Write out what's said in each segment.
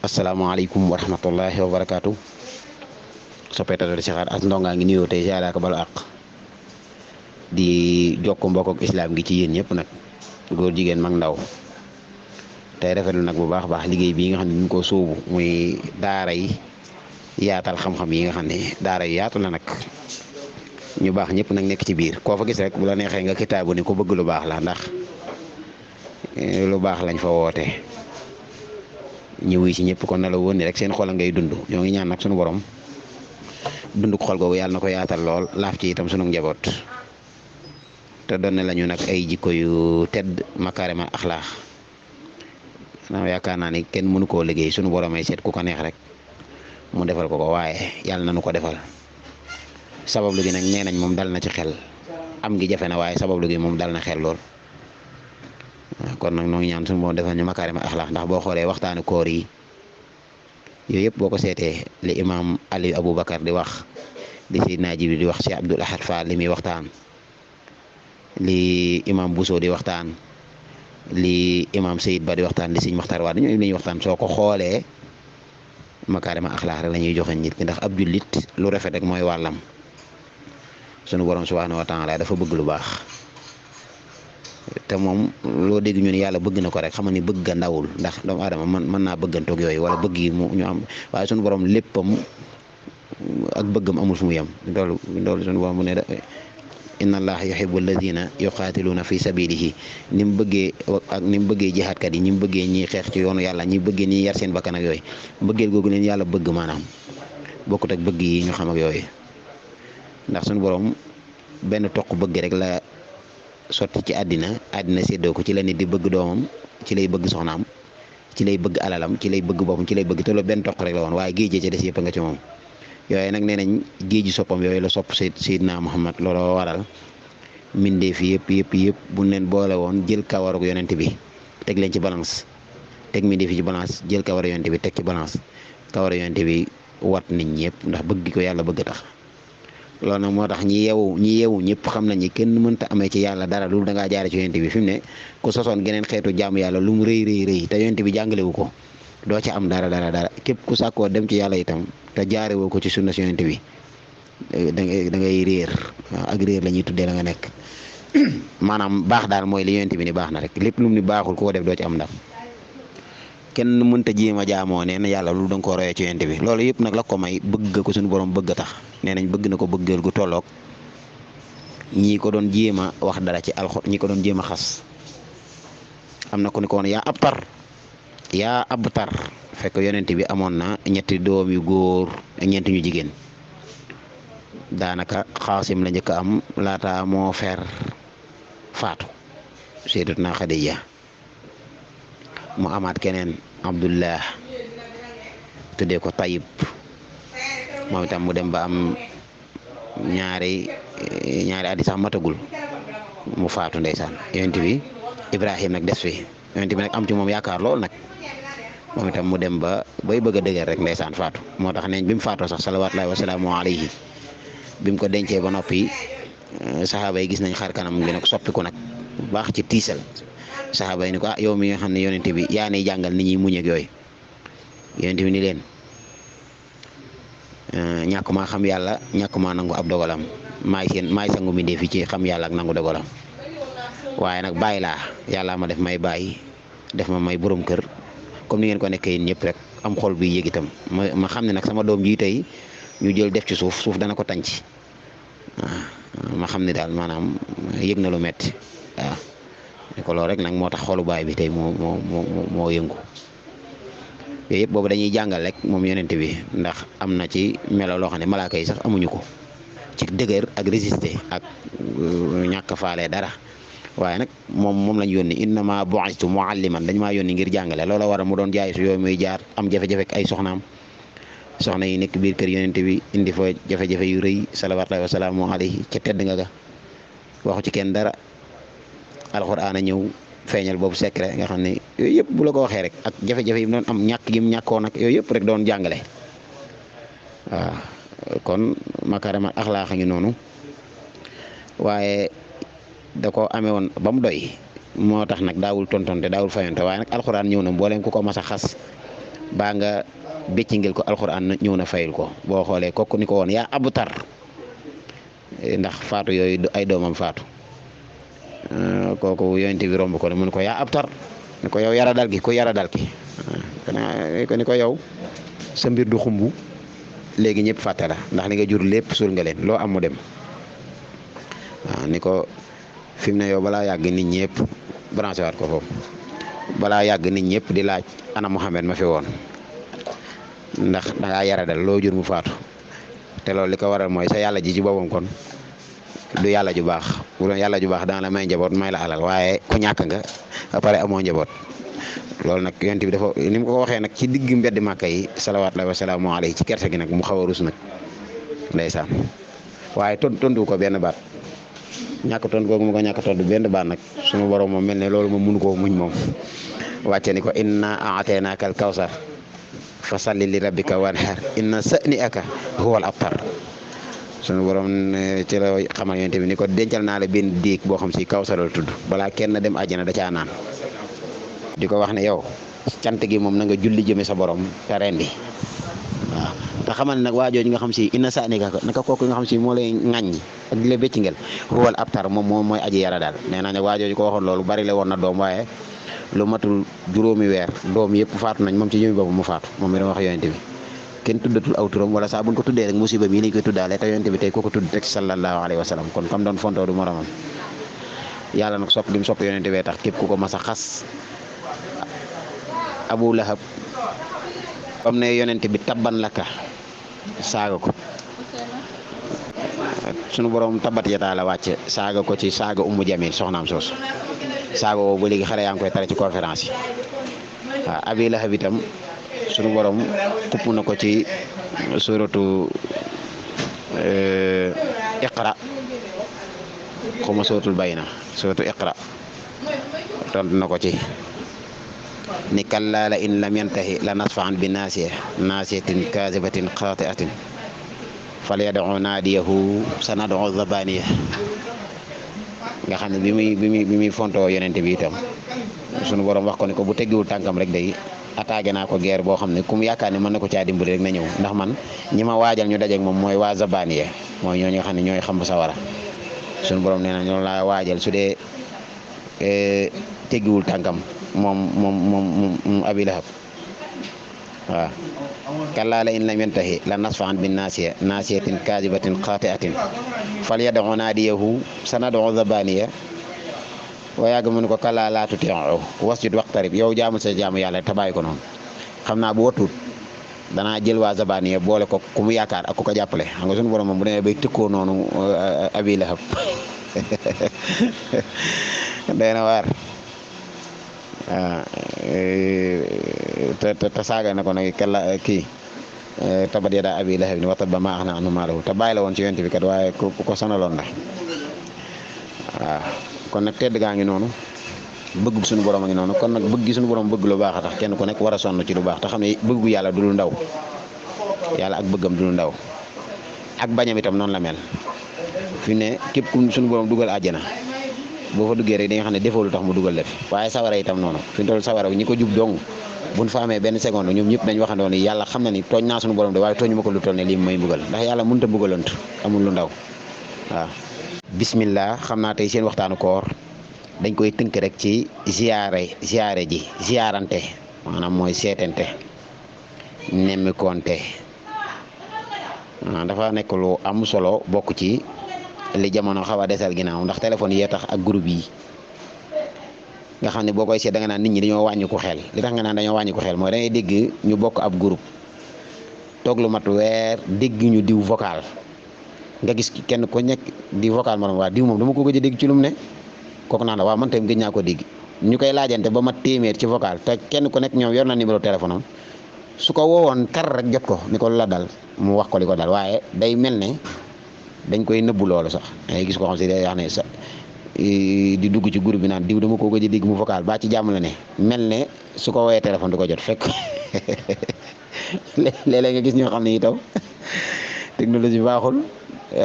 asalaamaaleykum wa rahmatullahi wa barakaatu. soppeetal di sixaat as ndongaa ngi nuyoo tey ziara ko balu àq di jokk mbokk ak islam gi ci yéen ñëpp nag góor jigéen mag ndaw tey rafetlu nag bu baax baax liggéey bii nga xam ne ñu ngi ko sóobu muy daara yi yaatal xam-xam yi nga xam ne daara yi yaatu la nag ñu baax ñëpp nag nekk ci biir koo fa gis rek bu la neexee nga kitaabu ni ko bëgg lu baax la ndax lu baax lañ fa woote ñu wuy ci ñëpp kon na la woon ni rek seen xol a ngay dund ñoo ngi ñaan nag suñu borom dund ko xol googu yàlla na ko yaatal lool laaf ci itam sunu njaboot te doon na lañu nag ay jikko yu tedd makaarimal axlaax yaakaar naa ni kenn mënu koo liggéey sunu borom ay seet ku ko neex rek mu defal ko waaye yàlla na nu ko defal sabablu gi nag nee nañ moom dal na ci xel am gi jafe na waaye sabablu gi moom dal na xel lool kon nag noo ngi ñaan sunu borom defal ñu makaarimal axlaax ndax boo xoolee waxtaanu koor yi yooyu yëpp boo ko seetee li imaam Ali Aboubacar di wax li Seydina Jibril di wax Cheikh Abdoul Ahad Fall li muy waxtaan li imaam Bousso di waxtaan li imaam Seyid Ba di waxtaan li Sëñ Maxtar Waa ñooñu la ñuy waxtaan soo ko xoolee makaarima axlaax rek la ñuy joxe nit ki ndax ab jullit lu rafet rek mooy wàllam sunu borom subhaanahu wa taala dafa bëgg lu baax te moom loo dégg ñu ne yàlla bëgg na ko rek xam ni bëgg ga ndawul ndax doomu aadama mën naa bëggantoog yooyu wala bëgg yi ñu am waaye sunu borom léppam ak bëggam amul fu mu yem loolu sunu borom mu ne inna allaha yuhibbu alladina yuqaatiluuna fi sabilihi ni mu bëggee ak ni mu bëggee jihaadkat yi ni mu bëggee ñiy xeex ci yoonu yàlla ñi bëggee ñiy yar seen bakkan ak yooyu mbëggeel googu leen yàlla bëgg maanaam bokkut ak bëgg yi ñu xam ak yooyu ndax sunu borom benn toq bëgg rek la sotti ci àddina séddoo ko ci la nit di bëgg doomam ci lay bëgg soxnaam ci lay bëgg alalam ci lay bëgg boppam ci lay bëgg te loolu benn toq rek la woon waaye géej ca des yëpp nga ci moom yooyu nag nee nañ géeju soppam yooyu la sopp Seydina Muhammad looloo waral mbindeef yëpp bu leen boole woon jël kawarug yonent bi teg leen ci balance teg mbindeef yi ci balance jël kawaru yonent bi teg ci balance kawaru yonent bi wat nit ñëpp ndax bëgg ko yàlla bëgg tax loolu nag moo tax ñi yeewu ñëpp xam nañ ni kenn mënta amee ci yàlla dara lu da ngaa jaare ci yonent bi fi mu ne ku sosoon geneen xeetu jaamu yàlla lu mu rëy te yonent bi jàngalewu ko doo ci am dara képp ku sàkkoo dem ci yàlla itam te jaarewoo ko ci sunna si yonent bi da ngay réer ak réer la ñuy tuddee la nga nekk maanaam baax daal mooy li yonent bi ni baax na rek lépp lu mu ni baaxul ku ko def doo ci am ndam kenn mënta jéem a jaamoo nee na yàlla lu da nga koo royee ci yonent bi loolu yëpp nag la ko may bëgg ko suñu borom bëgg a tax nee nañ bëgg na ko bëggal gu tolloog ñi ko doon jéem a wax dara ci alxuraan ñi ko doon jéem a xas am na ku ni ko woon yaa abtar fekk yonent bi amoon na ñetti doom yu góor ak ñeenti ñu jigéen daanaka xaasim la njëkk a am laata moo fer faatu Sayyidatuna Xadiija mu amaat keneen Abdullah tuddee ko Tayib moom itam mu dem ba am ñaari at yi sax matagul mu faatu ndeysaan yonent bi Ibrahim nag des fi yonent bi nag am ci moom yaakaar lool nag moom itam mu dem ba bay bëgg a dëgër rek ndeysaan faatu moo tax neñ bi mu faatoo sax salawaatullaahi wa salaamu alayhi bi mu ko dencee ba noppi saxaaba yi gis nañ xar kanam gi nag soppiku nag baax ci tiisal saxaaba yi ni ko yow mi nga xam ne yonent bi yaa ni jàngal nit ñi muñ ak yooyu yonent bi ni leen ñàkk maa xam yàlla ñàkk maa nangu ab dogalam maay sangu mbindéef fi ci xam yàlla ak nangu dogalam waaye nag bàyyi laa yàlla ma def may bàyyi def ma may borom kër comme ni ngeen ko nekkee yéen ñëpp rek am xol bi yëg itam ma xam ne nag sama doom ji tey ñu jël def ci suuf dana ko tànc waaw ma xam ne daal maanaam yëg na lu metti waaw ne ko loolu rek nag moo tax xolu baay bi tey moo yëngu yooyu yëpp boobu dañuy jàngal rek moom yonent bi ndax am na ci melo loo xam ne malaaka yi sax amuñu ko ci dëgër ak résister ak ñàkk faale dara waaye nag moom lañ yónni innama bu'istu mualliman dañ maa yónni ngir jàngale loola war a mu doon jaay su yooyu muy jaar am jafe-jafe ak ay soxnaam soxna yi nekk biir kër yonent bi indi fa jafe-jafe yu rëy salawaatullaahi wa salaamu alayhi ca tedd nga ga waxu ci kenn dara alxuraan a ñëw feeñal boobu secret nga xam ne yooyu yëpp bu la ko waxee rek ak jafe-jafe yi mu doon am ñàkk gi mu ñàkkoon ak yooyu yëpp rek doon jàngale waaw kon makaarimal axlaaq ngi noonu waaye da ko amee woon ba mu doy moo tax nag daawul tontonte daawul fayonte waaye nag alxuraan ñëw na mbooleem ku ko mas a xas baa nga béccingil ko alxuraan ñëw na fayul ko boo xoolee kooku ni ko woon yaa Abtar ndax faatu yooyu ay doomam faatu kooku yonent bi romb ko ne mun ko yaa Abtar ni ko yow yara dal gi ko yara dal ki ni ko yow sa mbir du xumbu léegi ñëpp fàtte la ndax li nga jur lépp suul nga leen loo am mu dem waaw ni ko fi mu ne yow balaa yàgg nit ñëpp branché waat ko foofu balaa yàgg nit ñëpp di laaj ana Muhammad ma fi woon ndax dangaa yara dal loo jur mu faatu te loolu li ko waral mooy sa yàlla ji ci boppam kon du yàlla ju baax bu doon yàlla ju baax dana la may njaboot may la alal waaye ku ñàkk nga ba pare amoo njaboot loolu nag yonent bi dafa ni mu ko waxee nag ci digg mbedd màkka yi salawaatullaahi wa salaamu alayhi ci kerte gi nag mu xaw a rus nag ndeysaan waaye tontu ko benn baat ñàkk tontu googu mu ko ñàkk tontu benn baat nag sunu borom moom mel ne loolu moom mënu koo muñ moom wàcce ni ko inna a'taynaaka al kawsar fa salli li rabbika wanhar inna sa'ni'aka huwal abtar sunu borom ci la xamal yonent bi ni ko dencal naa la benn déeg boo xam si kawsar la tudd balaa kenn dem àjjana da caa naan di ko wax ne yow cant gi moom na nga julli jëme sa borom te rendi waaw te xamal nag waa jooju nga xam si inna sa'ni'aka naka kooku nga xam si moo lay ŋaññi ak di la béccingel huwal abtar moom mooy aji yara daal nee naa ne waa jooju ko waxoon loolu bari la woon na doom waaye lu matul juróomi weer doom yëpp faatu nañ moom ci jëmi boobu mu faatu moom mi doon wax yonent bi kenn tuddatul aw turam wala saa buñ ko tuddee rek musiba mii lañ koy tuddaale te yonent bi tey ko tudd teg sallallahu alayhi wa sallam kon kam doon fontoo du moromam yàlla nag sopp lim sopp yonent bee tax képp ku ko mas a xas Abu Lahab bam ne yonent bi tabban laka saaga ko sunu borom tabat yataa la wàcce saaga ko ci saaga Ummu Jamil soxnaam soosu saaga woo ba léegi xale yaa ngi koy tare ci conférence yi waaw Abi Lahab itam sunu borom kupp na ko ci suratu Iqra xuma suratul Bayna suratu Iqra tontu na ko ci ni kallaa la in lam yantahi la nasfa'an bi naasiyatin kaasibatin xaati'atin falyad'u naadiyahu sanad'u zabaaniya nga xam ne bi muy fontoo yonent bi itam sunu borom wax ko ne ko bu teggiwul tànkam rek day attaqué naa ko guerre boo xam ne ku mu yaakaar ne mën na ko caa dimbali rek na ñëw ndax man ñi ma waajal ñu dajeek moom mooy waa Zabaniya mooy ñooñu nga xam ne ñooy xam bu sawara sunu borom nee na ñoo laa waajal su dee teggiwul tànkam moom Abi Lahab waaw kallaa la in lam yantahi la nasfa'an bin naasiyatin kaasibatin xaati'atin falyad'u naadiyahu sanad'u zabaaniya wa yàgg mu ne ko kallaa laa tuti'hu wasjud waqtarib yow jaamu sa jaamu yàlla te bàyyi ko noonu xam naa bu watut danaa jël waa Zabaniya boole ko ku mu yaakaar ak ku ko jàppale xam nga sunu borom moom bu demee bay tëkkoo noonu Abi Lahab day na waar te saaga na ko nag kalla kii tabat yadaa Abi Lahab wa tabba maa aghnaa anhu maaluhu te bàyyi la woon ci yonent bi kat waaye ku ko sonaloon la waaw kon nag tedd gaa ngi noonu bëgg suñu borom a ngi noonu kon nag bëgg suñu borom bëgg lu baax a tax kenn ku nekk war a sonn ci lu baax te xam ne bëggu yàlla du lu ndaw yàlla ak bëggam du lu ndaw ak bañam itam noonu la mel fi ne képp ku suñu borom dugal àjjana boo fa duggee rek di nga xam ne defoo lu tax mu dugal def waaye sawara itam noonu fi mu toll sawara ñi ko jub dong buñ fa amee benn seconde ñoom ñëpp dañ waxandoo ni yàlla xam na ni tooñ naa suñu borom de waaye tooñu ma ko lu toll ne lii may mbugal ndax yàlla mënut a mbugalant amul lu ndaw waaw bismillah xam naa tey seen waxtaanu koor dañ koy tënk rek ci ziarante maanaam mooy seetante nemmikonte dafa nekk lu am solo bokk ci li jamono xaw a desal ginnaaw ndax téléphone yee tax ak groupe yi nga xam ne boo koy seet da nga naan nit ñi dañoo wàññi ko xel li tax nga naan dañoo wàññi ko xel mooy dangay dégg ñu bokk ab groupe toog lu mat weer dégg ñu diw vocal nga gis kenn ku nekk di vocal moom waa diw moom dama ko gëj a dégg ci lu mu ne kooku naan la waaw man tamit gëj naa ko dégg ñu koy laajante ba mat téeméer ci vocal te kenn ku nekk ñoom yor na numéro téléphone am su ko woowoon kar rek jot ko ni ko la dal mu wax ko li ko dal waaye day mel ne dañ koy nëbbu loolu sax ngay gis ko xam si day wax ne sa di dugg ci groupe bi naan diw dama ko gëj a dégg mu vocal ba ci jàmm la ne mel ne su ko woowee téléphone du ko jot fekk léeg-léeg nga gis ñoo xam ne itam technologie baaxul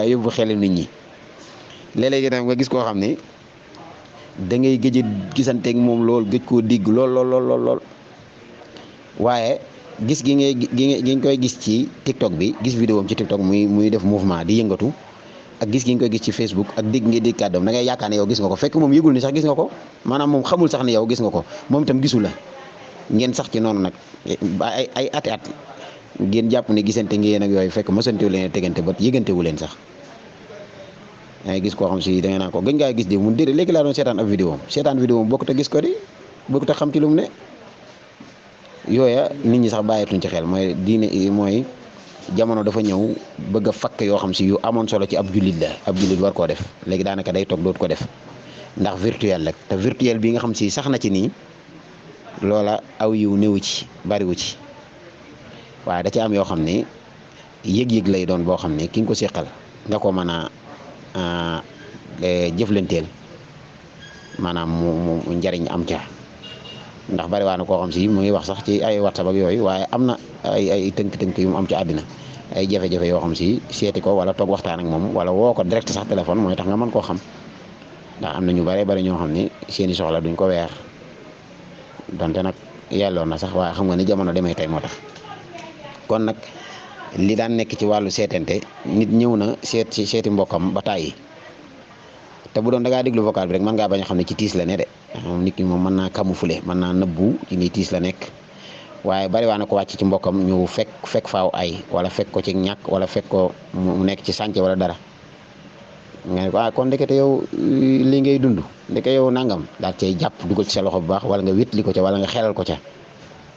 yóbbu xelu nit ñi léeg-léeg itam nga gis koo xam ne da ngay gëj a gisanteeg moom lool gëj koo digg lool waaye gis gi nga koy gis ci TikTok bi gis vidéo am ci TikTok muy def mouvement di yëngatu ak gis gi nga koy gis ci Facebook ak dégg nga dégg kàddoom da ngay yaakaar ne yow gis nga ko fekk moom yëgul ni sax gis nga ko maanaam moom xamul sax ni yow gis nga ko moom itam gisu la ngeen sax ci noonu nag ay ati at ngeen jàpp ne gisante ngeen ak yooyu fekk mësantewu leen tegante ba yëgantewu leen sax dangay gis koo xam si da nga naan ko gëj ngaa gis di mun déedéet léegi laa doon seetaan ab vidéo am seetaan vidéo am bokkut a gis ko di bokkut a xam ci lu mu ne yooya nit ñi sax bàyyeetuñ ci xel mooy diine mooy jamono dafa ñëw bëgg a fakk yoo xam si yu amoon solo ci ab jullit la ab jullit war koo def léegi daanaka day toog dootu ko def ndax virtuel rek te virtuel bi nga xam si sax na ci nii loola aw yiw néewu ci bariwu ci waaye da ci am yoo xam ne yëg-yëg lay doon boo xam ne ki nga ko seqal nga ko mën a jëflanteel maanaam mu njariñ am ca ndax bari waa na koo xam si mu ngi wax sax ci ay WhatsApp ak yooyu waaye am na ay tënk-tënk yu mu am ci àddina ay jafe-jafe yoo xam si seeti ko wala toog waxtaan ak moom wala woo ko direct sax téléphone mooy tax nga mën koo xam ndax am na ñu bari ñoo xam ne seeni soxla duñ ko weer donte nag yelloon na sax waaye xam nga ni jamono demee tey moo tax kon nag li daan nekk ci wàllu seetante nit ñëw na seeti mbokkam ba tàyyi te bu doon da ngaa déglu vocal bi rek mën ngaa bañ a xam ne ci tiis la ne de moom nit ki moom mën naa camoufler mën naa nëbbu ci ni tiis la nekk waaye bari waa na ko wàcc ci mbokkam ñu fekk faaw ay wala fekk ko ci ñàkk wala fekk ko mu nekk ci sànce wala dara nga ne ko kon ndekete yow li ngay dund ndeke yow nangam daal cay jàpp dugal ci sa loxo bu baax wala nga wétli ko ca wala nga xelal ko ca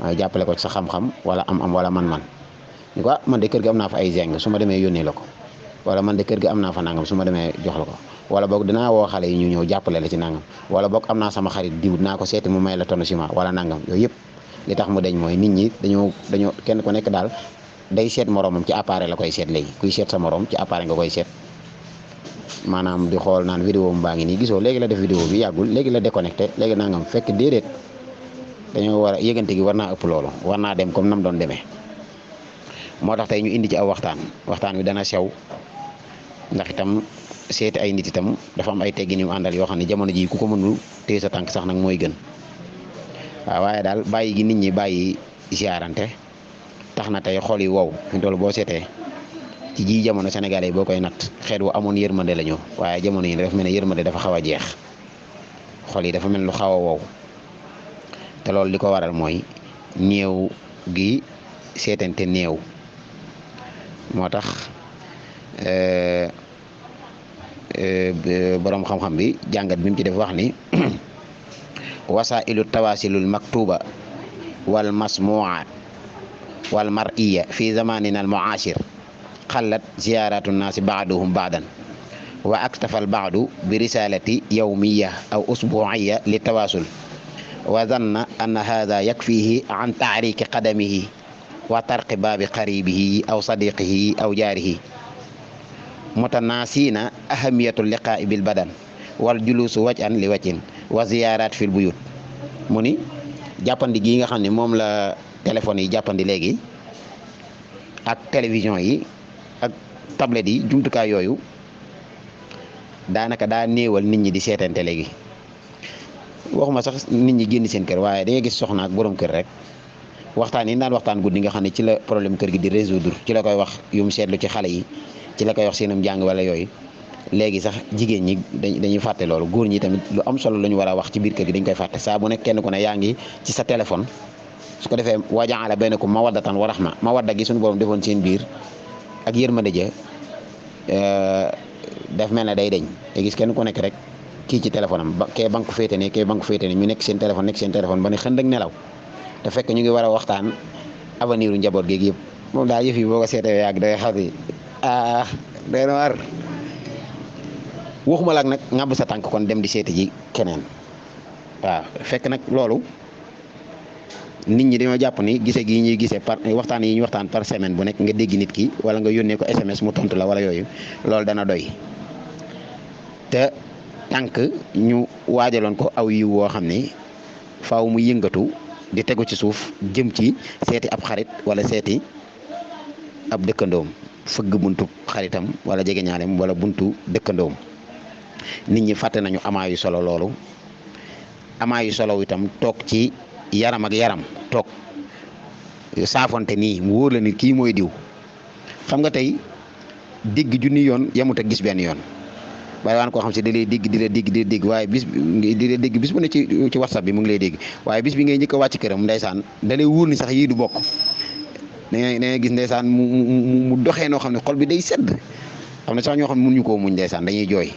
waaye jàppale ko ci sa xam-xam wala am wala man-man ñu ko man de kër gi am naa fa ay zeng su ma demee yónnee la ko wala man de kër gi am naa fa nangam su ma demee jox la ko wala boog dinaa woo xale yi ñu ñëw jàppale la ci nangam wala boog am naa sama xarit diw naa ko seeti mu may la tonne ciment wala nangam yooyu yëpp li tax mu deñ mooy nit ñi dañoo kenn ku nekk daal day seet moromam ci appareil la koy seet léegi kuy seet sa morom ci appareil nga koy seet maanaam di xool naan vidéo mu baa ngi nii gisoo léegi la def vidéo bi yàggul léegi la déconnecté léegi nangam fekk déedéet dañoo war a yëgante gi war naa ëpp loolu war naa dem comme nam doon demee moo tax tey ñu indi ci aw waxtaan wi dana sew ndax itam seeti ay nit itam dafa am ay teggin yu àndal yoo xam ne jamono ji ku ko mënul téye sa tànk sax nag mooy gën waaw waaye daal bàyyi gi nit ñi bàyyi ziarante tax na tey xol yi wow fi mu toll boo seetee ci ji jamono sénégalais yi boo koy natt xeet wu amoon yërmande la ñu waaye jamono yi dafa mel ne yërmande dafa xaw a jeex xol yi dafa mel lu xaw a wow te loolu li ko waral mooy néew gi seetante néew moo tax borom xam-xam bi jàngat bi mu ci def wax ni wasailu tawasilul maktuba wal masmuat wal mar'iya fi zamanina al muashir xallat ziyaratu nnaasi baaduhum baadan wa aktafa al baadu bi risalati yawmiya aw usbuiya li tawasul wa zanna anna hada yakfihi an taariki qadamihi wa tarqi baabi qaribihi aw sadiqihi aw jaarihi mutanasina ahamiyatu liqaa'i bil badan wal julusu waj'an li wajhin wa ziyarat fil buyut mu ni jàppandi gii nga xam ne moom la téléphone yi jàppandi léegi ak télévision yi ak tablette yi jumtukaay yooyu daanaka daa néewal nit ñi di seetante léegi waxuma sax nit ñi génn seen kër waaye da ngay gis soxna ak borom kër rek waxtaan yi daan waxtaan guddi nga xam ne ci la problème kër gi di résoudre ci la koy wax yu mu seetlu ci xale yi ci la koy wax seenum jàng wala yooyu léegi sax jigéen ñi dañuy fàtte loolu góor ñi tamit lu am solo la ñu war a wax ci biir kër gi dañ koy fàtte saa bu nekk kenn ku ne yaa ngi ci sa téléphone su ko defee wa ja'ala baynakum mawaddatan wa rahma mawadda gi suñu borom defoon seen biir ak yërmande ja daf mel ne day deñ te gis kenn ku nekk rek kii ci téléphone am ba kee banque féete ne kee banque féete ne ñu nekk seen téléphone ba ne xënd ak nelaw te fekk ñu ngi war a waxtaan avenir u njaboot géegi yëpp moom daal yëf yi boo ko seetee yàgg day xam ni day na war waxuma la nag ngàbb sa tànk kon dem di seeti ji keneen waaw fekk nag loolu nit ñi dañoo jàpp ni gise gi ñuy gisee par waxtaan yi ñuy waxtaan par semaine bu nekk nga dégg nit ki wala nga yónnee ko SMS mu tontu la wala yooyu loolu dana doy te tànk ñu waajaloon ko aw yiw woo xam ni faaw mu yëngatu di tegu ci suuf jëm ci seeti ab xarit wala seeti ab dëkkandoom fëgg buntu xaritam wala jegeñaaleem wala buntu dëkkandoom nit ñi fàtte nañu amaayu solo loolu amaayu solo itam toog ci yaram ak yaram toog saafonte nii mu wóor la ni kii mooy diw. xam nga tey dégg junni yoon yamut a gis benn yoon waaye waan koo xam si da lay dégg di la dégg waaye bis di la dégg bis bu ne ci whatsapp bi mu ngi lay dégg waaye bis bi ngay njëkk a wàcc këram ndeysaan da lay wóor ni sax yii du bokk. da ngay gis ndeysaan mu doxee noo xam ne xol bi day sedd. xam ne sax ñoo xam ne mënuñu koo muñ ndeysaan dañuy jooy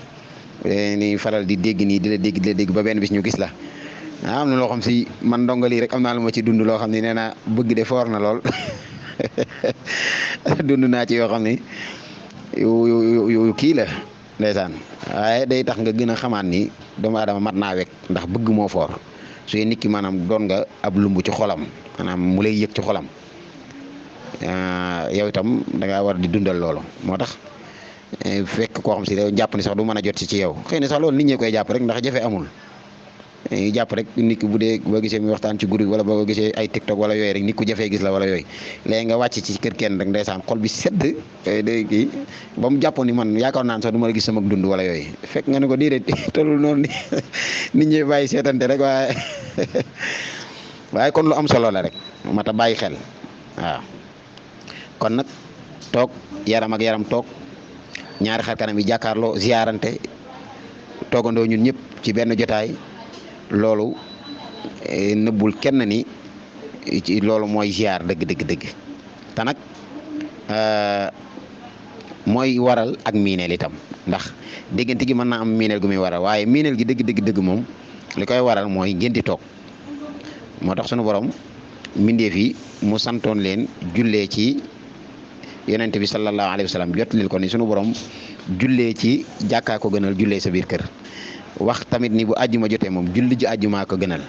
ni faral di dégg nii di la dégg ba benn bis ñu gis la. am na loo xam si man ndongali rek am naa lu ma ci dund loo xam ne nee naa bëgg de foor na lool dund naa ci yoo xam ne yu kii la ndeysaan waaye day tax nga gën a xamaat ni doomu aadama mat naa wekk ndax bëgg moo foor su nit ki maanaam doon nga ab lumb ci xolam maanaam mu lay yëg ci xolam yow itam da ngaa war di dundal loolu moo tax fekk koo xam si da jàpp ni sax du mën a jot si ci yow xëy na sax loolu nit ñee koy jàpp rek ndax jafe amul. jàpp rek nit ki bu dee boo gisee muy waxtaan ci groupe wala boo gisee ay TikTok wala yooyu rek nit ku jafee gis la wala yooyu léegi nga wàcc ci kër kenn rek ndeysaan xol bi sedd day kii ba mu jàppoon ni man yaakaar naan sax du ma la gis sama dund wala yooyu fekk nga ne ko déedéet tolul noonu nit ñi bàyyi seetante rek waaye kon lu am solo la rek mat a bàyyi xel waaw. kon nag toog yaram ak yaram toog ñaari xar kanam yi jàkkaarloo ziarante toogandoo ñun ñëpp ci benn jotaay. loolu nëbbul kenn ni ci loolu mooy ziar dëgg te nag mooy waral ak miineel itam ndax déggante gi mën naa am miineel gu muy waral waaye miineel gi dëgg moom li koy waral mooy ngeen di toog moo tax sunu borom mbindeef yi mu santoon leen jullee ci yonent bi sallallahu alayhi wa sallam jot leen ko ni sunu borom jullee ci jàkkaa ko gënal jullee sa biir kër. wax tamit ni bu àjjuma jotee moom julli ji àjjumaa ko gënal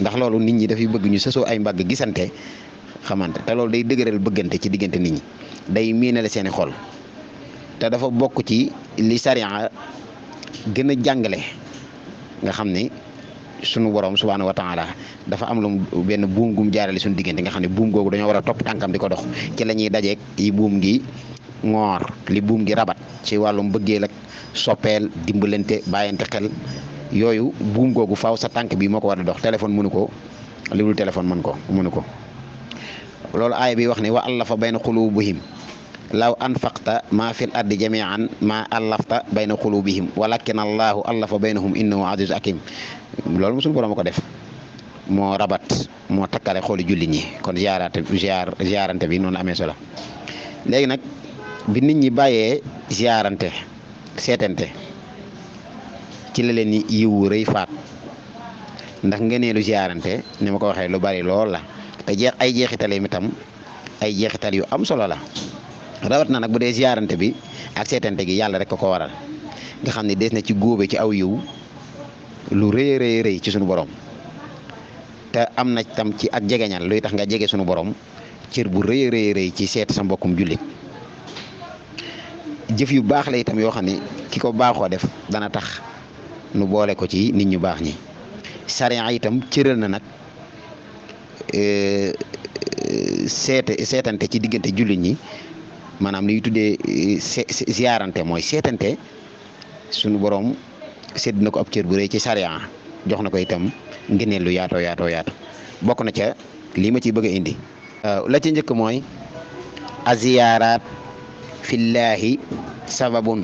ndax loolu nit ñi dafay bëgg ñu sësoo ay mbagg gisante xamante te loolu day dëgëral bëggante ci diggante nit ñi day miinale seeni xol te dafa bokk ci li sariya gën a jàngale nga xam ni sunu borom subhaanahu wa taala dafa am lu benn buum gum jaarale suñu diggante nga xam ne buum googu dañoo war a topp tànkam di ko dox ci la ñuy dajeeg yi buum gi ngoor li buum gi rabat ci wàllum bëggeel ak soppeel dimbalante bàyyante xel yooyu buum googu faaw sa tànk bi moo ko war a dox téléphone mënu ko li dul téléphone mënu ko loolu aaya bi wax ne wa allafa bayna qulubihim law anfaqta ma fil ardi jami'an ma allafta bayna qulubihim walakin allahu allafa baynahum innahu aziz hakim loolu suñu borom a ko def moo rabat moo takkale xooli julli ñi kon ziarante bi noonu amee solo léegi nag bi nit ñi bàyyee ziarante seetante ci la leen yiwu rëy faat ndax ngëneelu ziarante ni ma ko waxee lu bari lool la te ay jeexitale itam ay jeexital yu am solo la rawat na nag bu dee ziarante bi ak seetante gi yàlla rek ko waral nga xam ne des na ci góobe ci aw yiw lu rëy ci sunu borom te am na tam ci ak jegeñal luy tax nga jege sunu borom cër bu rëy ci seet sa mbokkum jullit jëf yu baax la itam yoo xam ne ki ko baaxoo def dana tax nu boole ko ci nit ñu baax ñi sariya itam cëral na nag seetante ci diggante jullit ñi maanaam li ñuy tuddee ziarante mooy seetante sunu borom sédd na ko ab cër bu rëy ci sariya jox na ko itam ngëneel lu yaatoo bokk na ca lii ma ciy bëgg a indi la ca njëkk mooy aziyaaraat fillahi sababun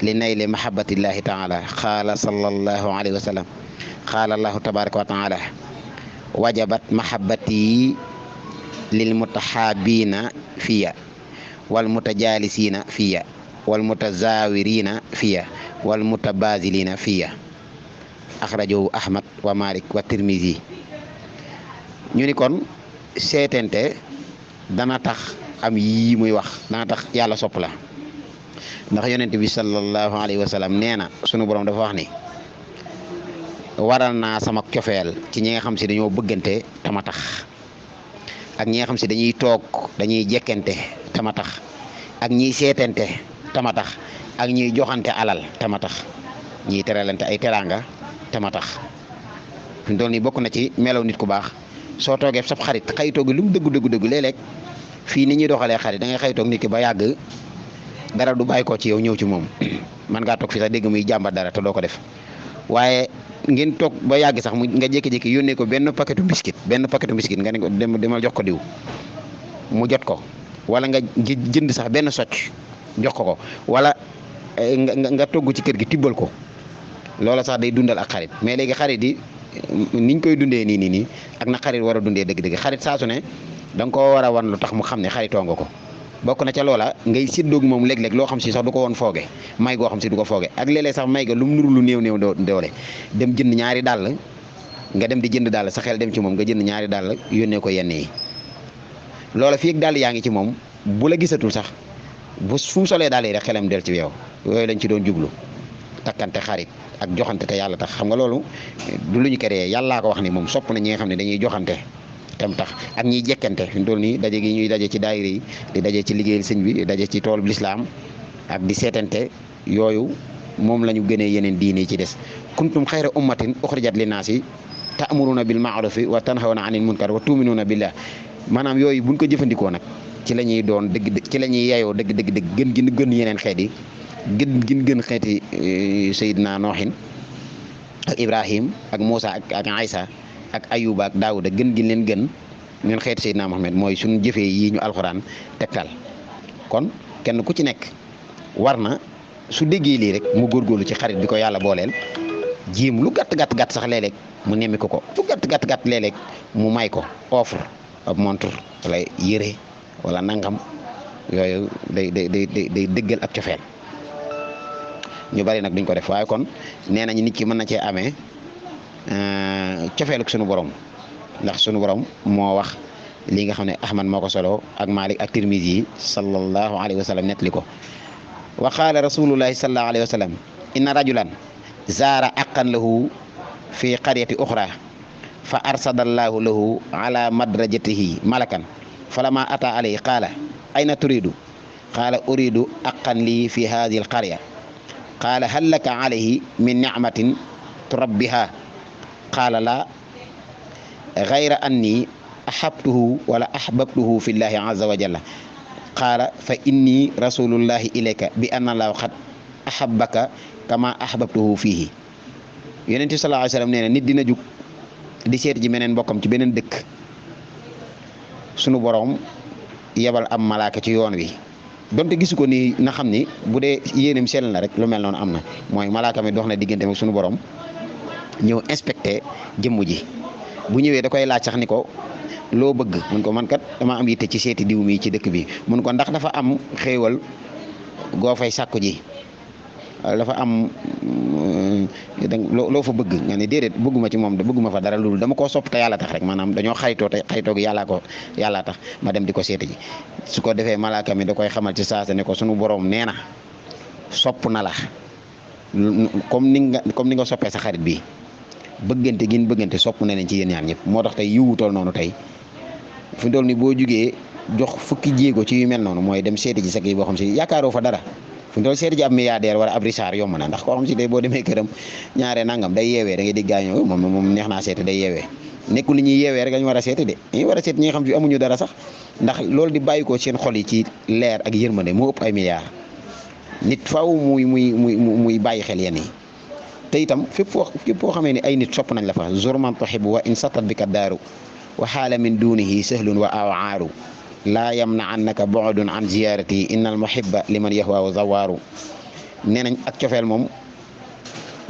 li nayli mahabbatillahi taala qaala sallallahu alayhi wa sallam qaala allahu tabaraka wa taala wajabat mahabbati lil mutahabina fiya wal mutajalisina fiya wal mutazawirina fiya wal mutabazilina fiya axrajahu ahmad wa malik wa tirmizi ñu ni kon seetente dana tax am yii muy wax dana tax yàlla sopp la ndax yonent bi sallallahu alayhi wa sallam nee na sunu borom dafa wax ni waral naa sama cofeel ci ñi nga xam si dañoo bëggante tama tax ak ñi nga xam si dañuy toog dañuy jekkante tama tax ak ñiy seetante tama tax ak ñiy joxante alal tama tax ñiy teralante ay teraanga tama tax fi mu toll nii bokk na ci melaw nit ku baax soo toogee sab xarit xayitoo gi lu mu dëggu léeg-léeg fii ni ñuy doxalee xarit da ngay xayitoog nit ki ba yàgg dara du bàyyi ko ci yow ñëw ci moom man ngaa toog fi sax dégg muy jàmbat dara te doo ko def waaye ngeen toog ba yàgg sax nga jékki-jékki yónnee ko benn paquetu biscuit nga ne ko demal jox ko diw mu jot ko wala nga jënd sax benn socc jox ko wala nga togg ci kër gi tibbal ko loola sax day dundal ak xarit. mais léegi xarit yi niñ koy dundee nii ak na xarit war a dundee dëgg-dëgg xarit saa su ne da nga koo war a wan lu tax mu xam ne xaritoo nga ko. bokk na ca loola ngay séddoog moom léeg-léeg loo xam si sax du ko woon fooge may goo xam si du ko fooge ak léeg-léeg sax may ga lu mu nuru lu néew doole dem jënd ñaari dàll nga dem di jënd dàll sa xel dem ci moom nga jënd ñaari dàll yónnee ko yenn yi loola fii ak dàll yaa ngi ci moom bu la gisatul sax fu mu solee dàll yi rek xelam del ci yow yooyu lañ ci doon jublu takkante xarit ak joxante te yàlla tax xam nga loolu du lu ñu créé yàllaa ko wax ni moom sopp na ñi nga xam ne dañuy joxante tam tax ak ñiy jekkante fi mu toll nii daje gi ñuy daje ci daayira yi di daje ci liggéeyal sëñ bi di daje ci tool bi lislaam ak di seetante yooyu moom la ñu gënee yeneen diine yi ci des kuntum xayra ummatin uxrijat linnaasi ta'muruna bil ma'rufi wa tanhawna anil munkar wa tu'minuna billah maanaam yooyu buñ ko jëfandikoo nag ci la ñuy doon dëgg ci la ñuy yeyoo dëgg gën yeneen xeet yi gën xeeti Seydina Nooxin ak Ibrahim ak Moussa ak Aïssa ak Ayuba ak Daawuda gën leen gën ñun xeeti Seydina Muhammad mooy suñu jëfee yi ñu alxuraan tegtal kon kenn ku ci nekk war na su déggee lii rek mu góorgóorlu ci xarit bi ko yàlla booleel jiim lu gàtt sax léeg-léeg mu nemmi ko lu gàtt léeg-léeg mu may ko offre ab montre wala yére wala nangam yooyu day dëggal ak cofeel ñu bari nag duñ ko def waaye kon nee nañ nit ki mën na cee amee cofeeluk sunu borom ndax sunu borom moo wax li nga xam ne Ahmad moo ko solo ak Malik ak Tirmisi yi sallallahu alayhi wa sallam nettali ko wa qaala rasulullahi sallallahu alayhi wa sallam inna rajulan zaara aqan lahu fi qaryati uxra fa arsadallahu lahu ala madrajatihi malakan falama ata alayhi qaala ayna turidu qaala uridu aqan lii fi hadihi alqarya qaala hal laka alayhi min nicmatin turabbiha qaala la gayra anni ahabtuhu wala ahbabtuhu fi llahi azza wa jalla qaala fa inni rasulullahi ilayka bi anna llahu qad ahabbaka kama ahbabtuhu fihi yonent bi sallallahu alayhi wa sallam nee na nit dina jug di seet ji meneen mbokkam ci beneen dëkk sunu borom yebal am malaaka ci yoon wi donte gisu ko nii na xam ni bu dee yéenam sell na rek lu mel noonu am na mooy malaaka mi dox na diggante ak sunu borom ñëw inspecté jëmm ji bu ñëwee da koy laaj sax ni ko loo bëgg mun ko man kat dama am yitte ci seeti diw mi ci dëkk bi mun ko ndax dafa am xéewal goo fay sàkku ji dafa am loo fa bëgg nga ne déedéet bëgguma ci moom bëgguma fa dara loolu dama koo sopp te yàlla tax rek maanaam dañoo xaritoo te xaritoo gi yàllaa tax ma dem di ko seeti ji su ko defee malaaka mi da koy xamal ci saasa ne ko sunu borom nee na sopp na la comme ni nga soppee sa xarit bi bëggante gin bëggante sopp na leen ci yéen ñaar ñëpp moo tax tey yiwutool noonu tey fi dool ni boo jugee jox fukki jéego ci yu mel noonu mooy dem seeti ji sa kii boo xam si yaakaaroo fa dara fi dool seeti ji ab milliardaire wala ab richard yomb na ndax koo xam si tey boo demee këram ñaare nangam day yeewee da ngay dégg gaañoo moom neex naa seeti day yeewee nekkul ni ñuy yeewee rek dañu war a seeti de dañuy war a seeti ñi nga xam si amuñu dara sax ndax loolu di bàyyi ko seen xol yi ci leer ak yërmande moo ëpp ay milliards nit faaw muy bàyyi xel yenn yi te itam fépp foo xamee ni ay nit sopp nañ la fa zur man tuhibbu wa in satat bika daaru wa xaala min dunihi sahlun wa awaaru laa yamna annaka bu'dun an ziyarati innal muhibba liman yahwa zawaaru nee nañ ak cofeel moom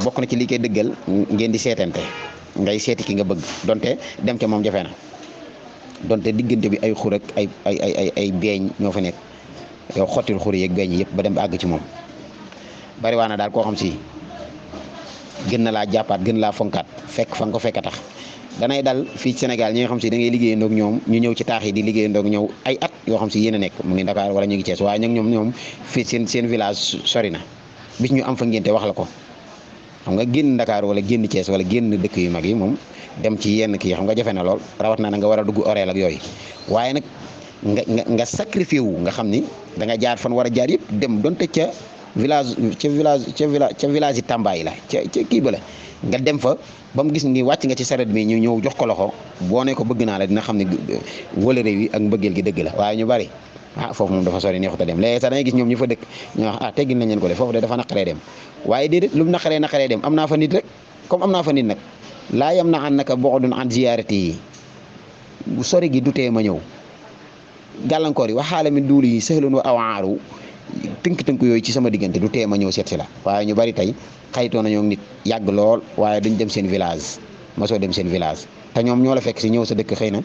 bokk na ci li koy dëggal ngeen di seetante ngay seeti ki nga bëgg donte dem ca moom jafe na donte diggante bi ay xur ak ay beeñ ñoo fa nekk yow xottil xur yeeg beeñ yëpp ba dem ba àgg ci moom bari waa na daal koo xam si gën na laa jàppaat gën laa fonkaat fekk fa nga ko fekk a tax danay dal fii ci Sénégal ñi nga xam si da ngay liggéeyandoog ñoom ñu ñëw ci taax yi di liggéeyandoog ñëw ay at yoo xam si yéen a nekk mu ngi Dakar wala ñu ngi Thiès waaye nag ñoom fii seen village sori na bis ñu am fa ngénte wax la ko xam nga génn Dakar wala génn Thiès wala génn dëkk yu mag yi moom dem ci yenn kii xam nga jafe na lool rawat na nga war a dugg oreel ak yooyu waaye nag nga sacrifié wu nga xam ni da nga jaar fan war a jaar yëpp dem donte ca village yi Tamba yi la ca kii ba la nga dem fa ba mu gis ni wàcc nga ci saret mi ñu ñëw jox ko loxo boo ne ko bëgg naa la dina xam ne wëlëre wi ak mbëggeel gi dëgg la waaye ñu bari foofu moom dafa sori neexut a dem léegi sax da ngay gis ñoom ñu fa dëkk ñu wax teggil nañ leen ko de foofu de dafa naqaree dem waaye déedéet lu mu naqaree dem am naa fa nit rek comme am naa fa nit nag laa yam na an naka bu'dun an ziyaarati yi bu sori gi du tee ma ñëw gàllankoor yi waxaala min duuli yi sëhlan wa awaaru tënk-tënk yooyu ci sama diggante du tee ma ñëw seet si la waaye ñu bari tey xaytoo nañoo nit yàgg lool waaye duñ dem seen village mosoo dem seen village te ñoom ñoo la fekk si ñëw sa dëkk xëy na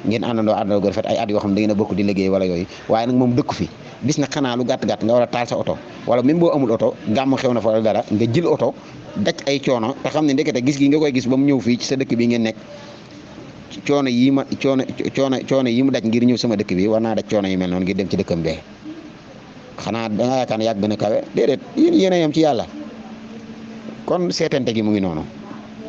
ngeen àndandoo gu rafet ay at yoo xam ne da ngeen a bokk di liggéey wala yooyu waaye nag moom dëkk fi bis na xanaa lu gàtt-gàtt nga war a taal sa oto wala même boo amul oto gàmm xew na fa wala dara nga jël oto daj ay coono te xam ne ndekete gis gi nga koy gis ba mu ñëw fii ci sa dëkk bi ngeen nekk coono yi mu daj ngir ñëw sama dëkk bi war naa daj coono yi mel noonu ngir dem ci dëkkam bee xanaa da nga yaakaar ne yàgg gën a kawe déedéet yéen a yem ci yàlla kon seetante gi mu ngi noonu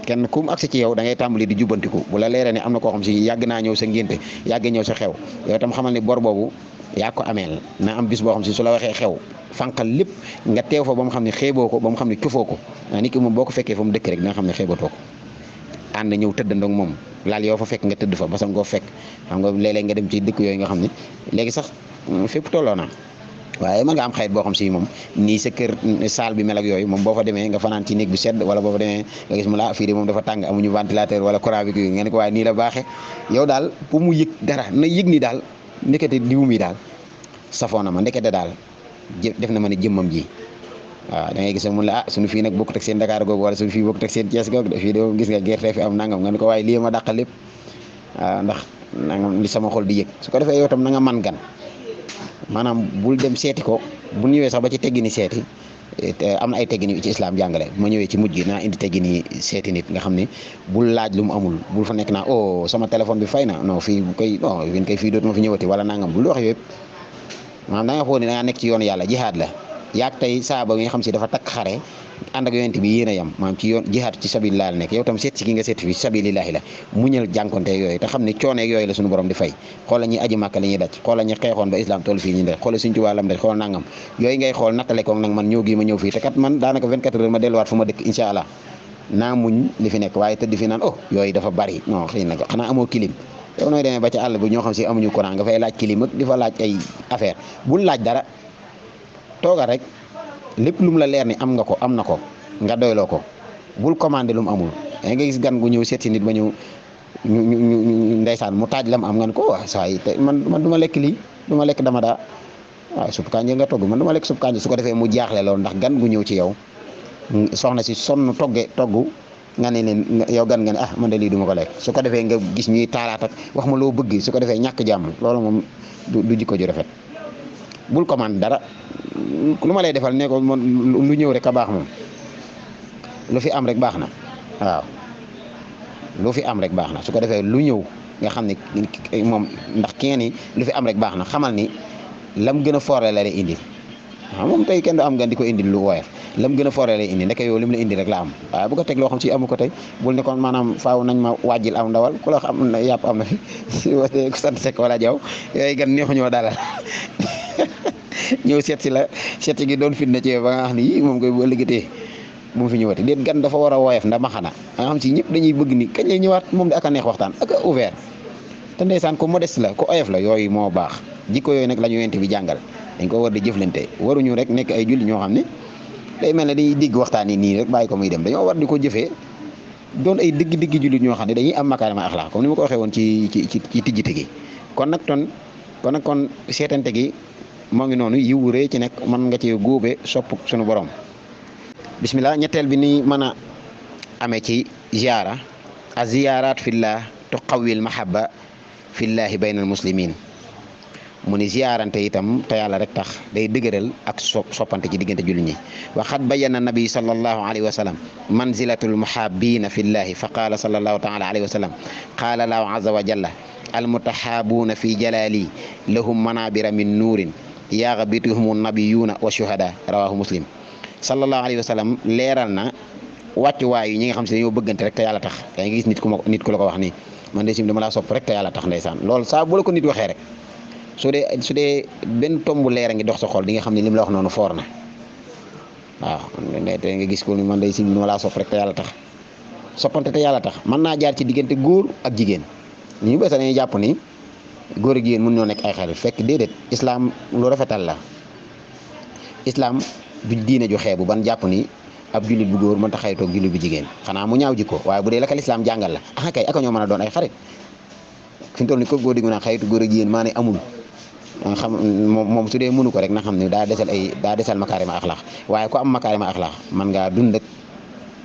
kenn ku mu agsi ci yow da ngay tàmbali di jubbantiku bu la leeree ne am na koo xam si yàgg naa ñëw sa ngénte yàgg ñëw sa xew yow tam xamal ni bor boobu yaa ko ameel na am bis boo xam si su la waxee xew fànqal lépp nga teew fa ba mu xam ne xeeboo ko ba mu xam ne këfoo ko nit ki moom boo ko fekkee fa mu dëkk rek da nga xam ne xeebatoo ko ànd ñëw tëddandoo ak moom laal yow fa fekk nga tëdd fa ba sa ngoo fekk xam nga léeg-léeg nga dem ci dëkk yooyu nga xam ne léegi sax fépp tolloo na waaye mën nga am xayit boo xam si moom nii sa kër saal bi mel ak yooyu moom boo fa demee nga fanaan ci néeg bu sedd wala boo fa demee nga gis mu la fii de moom dafa tàng amuñu ventilateur wala courant bi nga ne ko waaye nii la baaxee yow daal pour mu yëg dara na yëg ni daal ndekete diw mi daal safoona ma ndekete daal def na ma ne jëmmam ji waaw da ngay gis mun la suñu fii nag bokkut ak seen Dakar googu wala suñu fii bokkut ak seen Thiès googu de fii de gis nga gerte fi am nangam nga ne ko waaye lii ma dàqal lépp waaw ndax nangam li sama xol di yëg su ko defee yow tam na nga man gan maanaam bul dem seeti ko bu ñëwee sax ba ci teggini seeti am na ay teggini ci islam jàngale ma ñëwee ci mujj gi naa indi teggini seeti nit nga xam ne bul laaj lu mu amul bul fa nekk naa oh sama téléphone bi fay na non fii bu koy non yéen kay fii dootuma fi ñëwati wala nangam bul wax yëpp maanaam da nga xool ne da ngaa nekk ci yoonu yàlla jihaad la yaag tey saaba nga xam si dafa takk xare ànd ak yonent bi yéen a yam maanaam ci yoon jihaad ci sabilillah la nekk yow tam seet si gi nga seet fi sabilillahi la muñal jànkonte yooyu te xam ne cooneeg yooyu la suñu borom di fay xoola ñi aji màkka li ñuy daj xoola ñi xeexoon ba islam toll fii ñu daj xoola suñ ci wàllam daj xoola nangam yooyu ngay xool nattale ko nag man ñëw gi ma ñëw fii te kat man daanaka 24 heures ma delluwaat fu ma dëkk incha allah naa muñ li fi nekk waaye tëdd fi naan oh yooyu dafa bari non xëy na xanaa amoo kilim yow nooy demee ba ca àll bi ñoo xam si amuñu courant nga fay laaj kilim ak di fa laaj ay affaire bul laaj dara toogal rek lépp lu mu la leer ni am nga ko am na ko nga doyloo ko bul commandé lu mu amul nga gis gan gu ñëw seet si nit ba ñu ndeysaan mu taaj lam am nga ne ko waaw saa yi te man du ma lekk lii du ma lekk dama daa waaw supp kànja nga togg man du ma lekk supp kànja su ko defee mu jaaxle loolu ndax gan gu ñëw ci yow soxna si sonn togg nga ne leen yow gan nga ne man de lii du ma ko lekk su ko defee nga gis ñuy taalaat ak wax ma loo bëgg su ko defee ñàkk jàmm loolu moom du jikko ju rafet bul commande dara lu ma lay defal ne ko lu ñëw rek a baax moom lu fi am rek baax na waaw lu fi am rek baax na su ko defee lu ñëw nga xam ne moom ndax ki nga ni lu fi am rek baax na xamal ni lam gën a foore la lay indi waaw moom tey kenn du am nga di ko indi lu woyof lam gën a foore lay indi ndeke yow lim la indi rek la am waaye bu ko teg loo xam si amu ko tey bul ne kon maanaam faaw nañ ma wàjjil am ndawal ku la xam ne yàpp am na fi ku sant Seck wala Jaw yooyu gan neexu ñoo dalal ñëw seet si la seet gi doon fitna ci ba nga xam ni moom koy boo liggéeyee mu fi ñëwati déet gan dafa war a woyof ndax maxana nga xam si ñëpp dañuy bëgg ni kañ lay ñëwaat moom di ak a neex waxtaan ak a ouvert te ndeysaan ko modeste la ko oyof la yooyu moo baax jikko yooyu nag la ñu yonent bi jàngal dañ ko war di jëflante waruñu rek nekk ay julli ñoo xam ne day mel ne dañuy digg waxtaan yi nii rek bàyyi ko muy dem dañoo war di ko jëfee doon ay digg jullit ñoo xam ne dañuy am makaarima axlaa comme ni ma ko waxee woon ci tijjite gi kon kon seetante gi moo ngi noonu yiwu rëy ci nekk mën nga ci góobe sopp suñu borom bismillah ñetteel bi ni mën a amee ci ziyaara a ziyaaraat fillah tuqawwil mahabba fillahi baynal muslimin mu ni ziyaarante itam te yàlla rek tax day dëgëral ak soppante ci diggante jullit ñi waxat bayyana nabi sallallahu alayhi wa sallam manzilatul muhabbina fillahi fa qaala sallallahu taala alayhi wa sallam qaala lahu azza wa jalla almutahabuuna fi jalali lahum manabira min nuurin yaghbituhum nabiyuuna wa shuhada rawahu muslim sallallahu alayhi wa sallam leeral na wàccuwaayu ñi nga xam si dañoo bëggante rek te yàlla tax da nga gis nit ku la ko wax nii man de sim dama laa sopp rek te yàlla tax ndeysaan loolu saa bu la ko nit waxee rek su dee benn tombu leer a ngi dox sa xol di nga xam ne li mu la wax noonu foor na waaw te nga gis ko ni man de sim dama laa sopp rek te yàlla tax soppante te yàlla tax mën naa jaar ci diggante góor ak jigéen ñu bëri dañuy jàpp ni góor ak jigéen mën ñoo nekk ay xarit fekk déedéet islam lu rafetal la islam du diine ju xeebu ban jàpp ni ab jullit bu góor mënta xaritoog jullit bu jigéen xanaa mu ñaaw jikko waaye bu dee la ka lislaam jàngal la kay aka ñoo mën a doon ay xarit fi mu toll ni ko góor di mu naan xaritu góor ak jigéen maa ne amul xam moom su dee mënu ko rek na xam ne daa desal makaarima axlaax waaye ku am makaarima axlaax man ngaa dund ak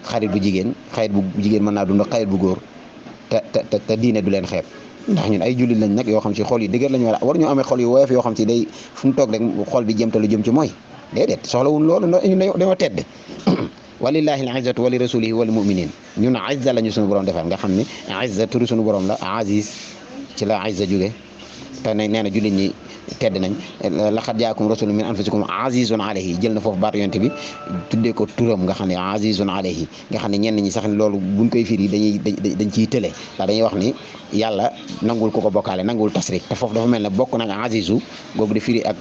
xarit bu jigéen mën naa dund ak xarit bu góor te diine du leen xeeb ndax ñun ay jullit lañ nag yoo xam si xol yi dëgër lañu war ñu amee xol yu woyof yoo xam si day fu mu toog rek xol bi jëm te lu jëm ci mooy déedéet soxlawul loolu dañoo tedd walillahi al izzatu wa li rasulihi wal muminin ñun izza la ñu suñu borom defal nga xam ne izza turu suñu borom la aziz ci la izza jóge te nee na jullit ñi tedd nañ laqad jaakum rasulun min anfusikum azizun alayhi jël na foofu baat yonte bi tuddee ko turam nga xam ne azizun alayhi nga xam ne ñenn ñi sax loolu buñ koy firi dañ ciy tële ndax dañuy wax ni yàlla nangul ko bokkaale nangul tasrik te foofu dafa mel ne bokk na nga azizu googu di firi ak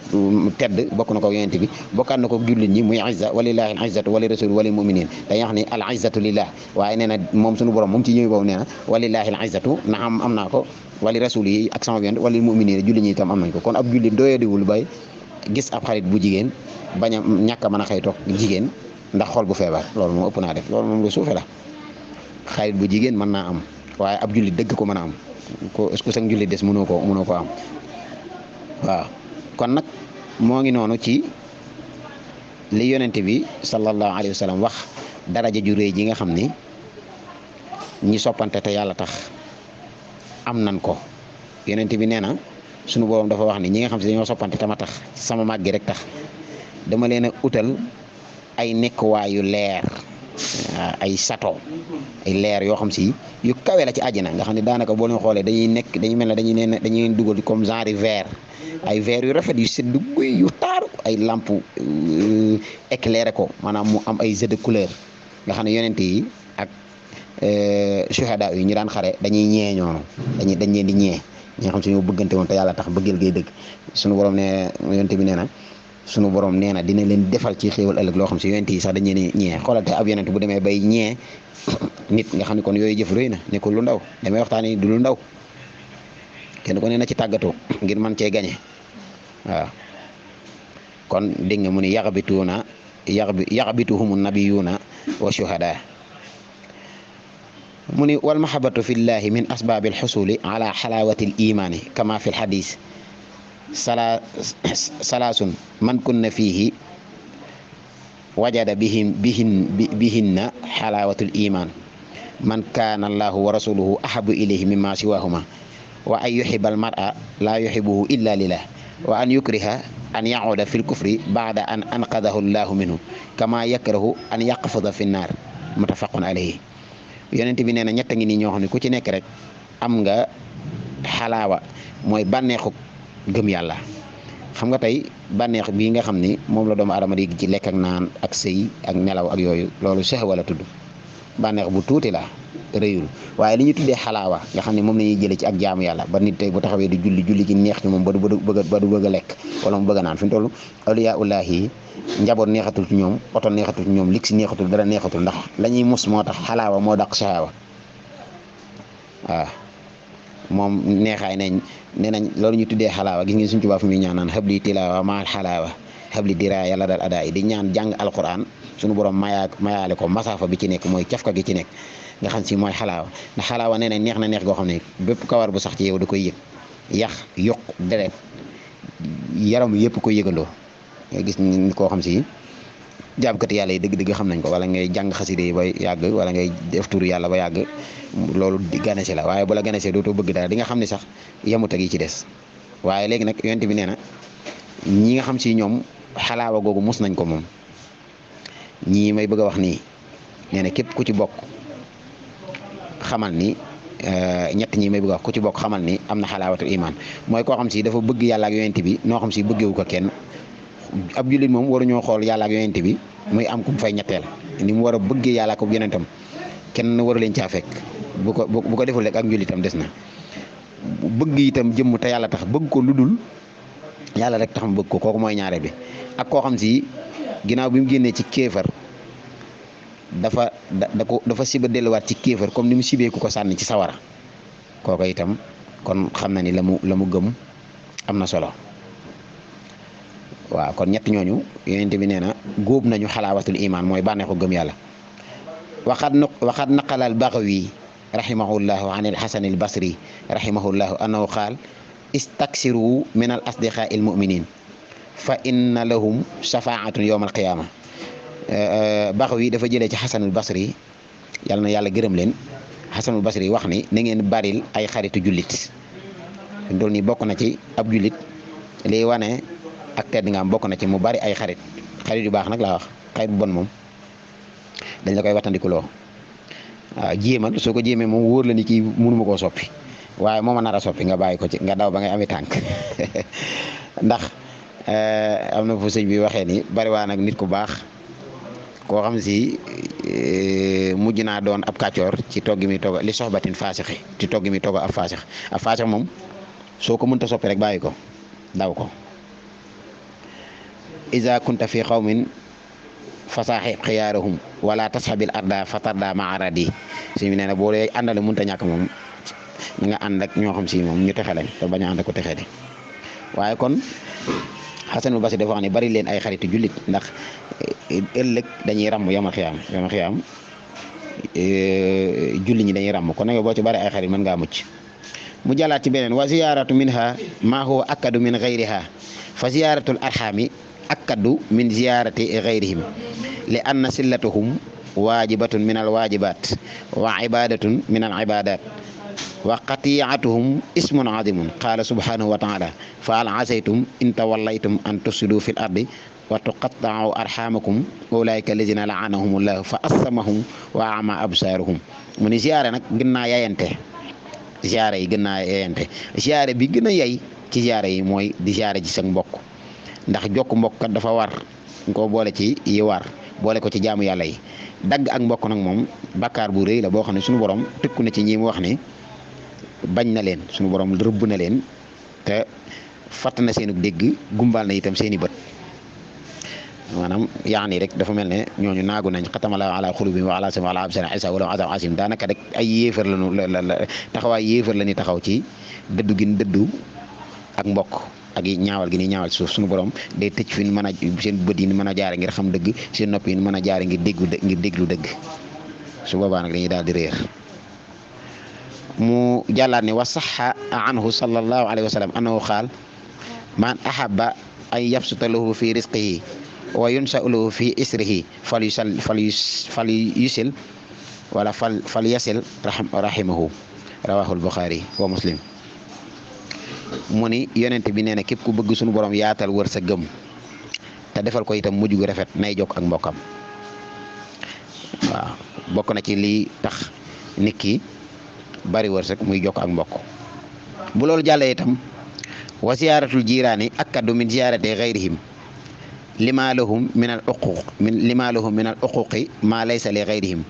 tedd bokk na ko yonte bi bokkaat na ko jullit ñi muy izza walillahi al izzatu wa li rasuli wa lil muminin dañuy wax ni al izzatu lillah waaye nee na moom suñu borom moom ci ñëw boobu nee na walillahi al izzatu na am naa ko wali rasul yi ak sama yonent wali mu'minin julli ñi itam am nañ ko kon ab jullit doyadiwul bay gis ab xarit bu jigéen bañ a ñàkk a mën a xëy toog jigéen ndax xol bu feebar loolu moom ëpp naa def loolu moom lu suufe la xarit bu jigéen mën naa am waaye ab jullit dëgg ko mën a am ko est-ce que sax jullit des mënoo ko am waaw kon nag moo ngi noonu ci li yonent bi sallallahu alayhi wa sallam wax daraja ju réy ji nga xam ni ñi soppante te yàlla tax am nan ko yonent bi nee na sunu borom dafa wax ni ñi nga xam si dañoo soppante tama tax sama mag gi rek tax dama leen a utal ay nekkuwaayu leer ay sato ay leer yoo xam si yu kawe la ci àjjana nga xam ne daanaka boo leen xoolee dañuy mel ne dañuy dugal comme genre verre ay verre yu rafet yu sedd guy yu taaru ay lampe éclairé ko maanaam mu am ay jeux de couleur nga xam ne yonent yi ak shuhada yi ñu daan xare dañuy ñee ñoonu dañ leen di ñee ñi nga xam si ñoo bëggante woon te yàlla tax bëggeel gay dëgg sunu borom ne yonent bi nee na sunu borom nee na dina leen defal ci xéewal ëllëg loo xam si yonent yi sax dañ leen ñee xoolal te ab yonent bu demee bay ñee nit nga xam ne kon yooyu jëf rëy na nekkul lu ndaw damay waxtaani du lu ndaw kenn ko nee na ci tàggatoo ngir man cee gañe waaw kon dégg nga mu ni yaxbituhumu nabiyuna wa shuhada mu ni wal mahabatu fillahi min asbaabil xusuli ala xalaawati l imaani kama fi lxadis salaasun man kunna fiihi wajada bihinna xalaawatul iman man kaana allahu wa rasuluhu ahabu ilayhi mimma siwahuma wa an yuhiba almar'a la yuhibuhu illa lillah wa an yukriha an yacuuda fi lkufri bacda an anqadahu allahu minhu kama yakrahu an yaqfada fi nnaar mutafaqun alayhi yonent bi nee na ñett ngi nii ñoo xam ne ku ci nekk rek am nga xalaawa mooy bànneexu gëm yàlla xam nga tey bànneex bii nga xam ni moom la doomu aadama di ci lekk ak naan ak sëy ak nelaw ak yooyu loolu sahwa la tudd bànneex bu tuuti la rëyul waaye li ñu tuddee xalaawa nga xam ne moom la ñuy jëlee ci ak jaamu yàlla ba nit tey bu taxawee di julli ci neex ci moom ba du bëgg a lekk wala mu bëgg a naan fi mu toll awliyaullahi yi njaboot neexatul ci ñoom oto neexatul ci ñoom ligsi neexatul dara neexatul ndax la ñuy mus moo tax xalaawa moo dàq sahawa waaw moom neexaay nee nañ loolu ñu tuddee xalaawa gis ngeen suñ tubaab fu muy ñaan naan xabli tilaawa maal xalaawa xabli dira yàlla dal adaa yi di ñaan jàng alquran suñu borom mayaale ko masaafa bi ci nekk mooy cafka gi ci nekk nga xam si mooy xalaawa ndax xalaawa nee nañ neex na neex goo xam ne bépp kawar bu sax ci yow da koy yëg yax yokk deret yaram yëpp koy yëgandoo nga gis ni koo xam si jaamkati yàlla yi dëgg-dëgg xam nañ ko wala ngay jàng xaside yi ba yàgg wala ngay def tur yàlla ba yàgg loolu di ganese la waaye bu la ganesee dootoo bëgg dara di nga xam ne sax yemut ak yi ci des waaye léegi nag yonent bi nee na ñi nga xam si ñoom xalaawa googu mus nañ ko moom ñii may bëgg a wax nii nee na képp ku ci bokk xamal ni ñett ñi may bëgg a wax ku ci bokk xamal ni am na xalaawatul iman mooy koo xam si dafa bëgg yàlla ak yonent bi noo xam si bëggewu ko kenn ab jullit moom waruñoo xool yàlla ak yonent bi muy am ku mu fay ñetteel ni mu war a bëggee yàlla ak yonentam kenn waru leen caa fekk bu ko deful rek ak njullitam des na bëgg itam jëmm te yàlla tax bëgg ko lu dul yàlla rek tax mu bëgg ko kooku mooy ñaare bi ak koo xam si ginnaaw bi mu génnee ci kéefar dafa siba delluwaat ci kéefar comme ni mu sibee ku ko sànni ci sawara kooku itam kon xam na ni la mu gëm am na solo waaw kon ñett ñooñu yonent bi nee na góob nañu xalaawatul iman mooy bànneexu gëm yàlla waxad naqala al Baghawi rahimahullahu an al Hasan al Basri rahimahullahu annahu qaal istaksiru min al asdiqaa il muminin fa inna lahum shafaatun yowma alqiyaama. Baxawi dafa jëlee ci xasanul basri yàlla na yàlla gërëm leen. xasanul basri wax ni na ngeen baril ay xaritu jullit dool ni bokk na ci ab jullit liy wane ak tedd nga am bokk na ci mu bari ay xarit yu baax nag laa wax. xarit bu bon moom dañ la koy wattandikuloo. waaw jéemal soo ko jéemee moom wóor la ni kii mënuma koo soppi waaye moo ma nar a soppi nga bàyyi ko ci nga daw ba ngay ami tànk ndax am na fu sëñ bi waxee ni bari waa nag nit ku baax koo xam si mujj naa doon ab kàccoor ci toggi mi togg li soxbatin faasixi ci toggi mi togg ab faasix moom soo ko mënta soppi rek bàyyi ko daw ko. iza kunta fi xawmin fasaaxib xiyaarahum wala tasxabil arda fatarda maaradi si mi nee na boo dee àndale mënta ñàkk moom nga ànd ak ñoo xam si moom ñu texe lañ te bañ a ànd ak ko texee di. waaye kon Xasanul Basri dafa wax ne bari leen ay xaritu jullit ndax ëllëg dañuy ràmm yomal xiyaam julli ñi dañuy ràmm kon nag boo ci bari ay xarit mën ngaa mucc. mu jàllaat ci beneen wa ziyaaratu minha maa huwa akkadu min gayriha fa ziyaaratul arxaami akkadu min ziyaarati gayrihim li anna sillatuhum waajibatun min al waajibat wa ibadatun min al ibadat wa qati'atuhum ismun azimun qala subhanahu wa ta'ala fa hal asaytum in tawallaytum an tufsidu fil ardi wa tuqatta'u arhamakum ulaika allazina la'anahumullahu fa assamahum wa ama absaruhum. mu ni ziyaare nag gën naa yayante ziyaare yi gën naa yayante ziyaare bi gën a yay ci ziyaare yi mooy di ziyaare ci sa mbokk ndax jokk mbokk kat dafa war nga ko boole ci yi war boole ko ci jaamu yàlla yi. dagg ak mbokk nag moom bakkaar bu rëy la boo xam ne suñu borom tëkku na ci ñi mu wax ni bañ na leen suñu borom rëbb na leen te fatt na seenu dégg gumbal na itam seeni bët maanaam yaani rek dafa mel ne ñooñu naagu nañ xatamala ala xulubi wa ala sama ala absara isa wala azam asim daanaka rek ay yéefar lañu la taxawaay yéefar la ni taxaw ci dëddu gi dëddu ak mbokk ak ñaawal gi ni ñaawal suuf suñu borom day tëj fi mën a seen bët yi mën a jaare ngir xam dëgg seen nopp yi mën a jaare ngir déglu dëgg su boobaa nag dañuy daal di réer. mu jàllaat ne wa saxa anhu sallallahu alayhi wa sallam annahu qaal man ahabba an yabsuta lahu fi risqihi wa yunsa lahu fi isrihi fal yusil wala fal yasil rahimahu rawahul Bukhari wa Muslim. mu ni yonent bi nee na képp ku bëgg suñu borom yaatal wër sa gëm te defal ko itam mujj gu rafet nay jokk ak mbokkam. waaw bokk na ci lii tax nit ki bari wërsëg muy jokk ak mbokk. bu loolu jàllee itam wa ziyaaratul jiiraani akkadu min ziyaarati gayrihim lima lahum min al uquqi ma laysa li gayrihim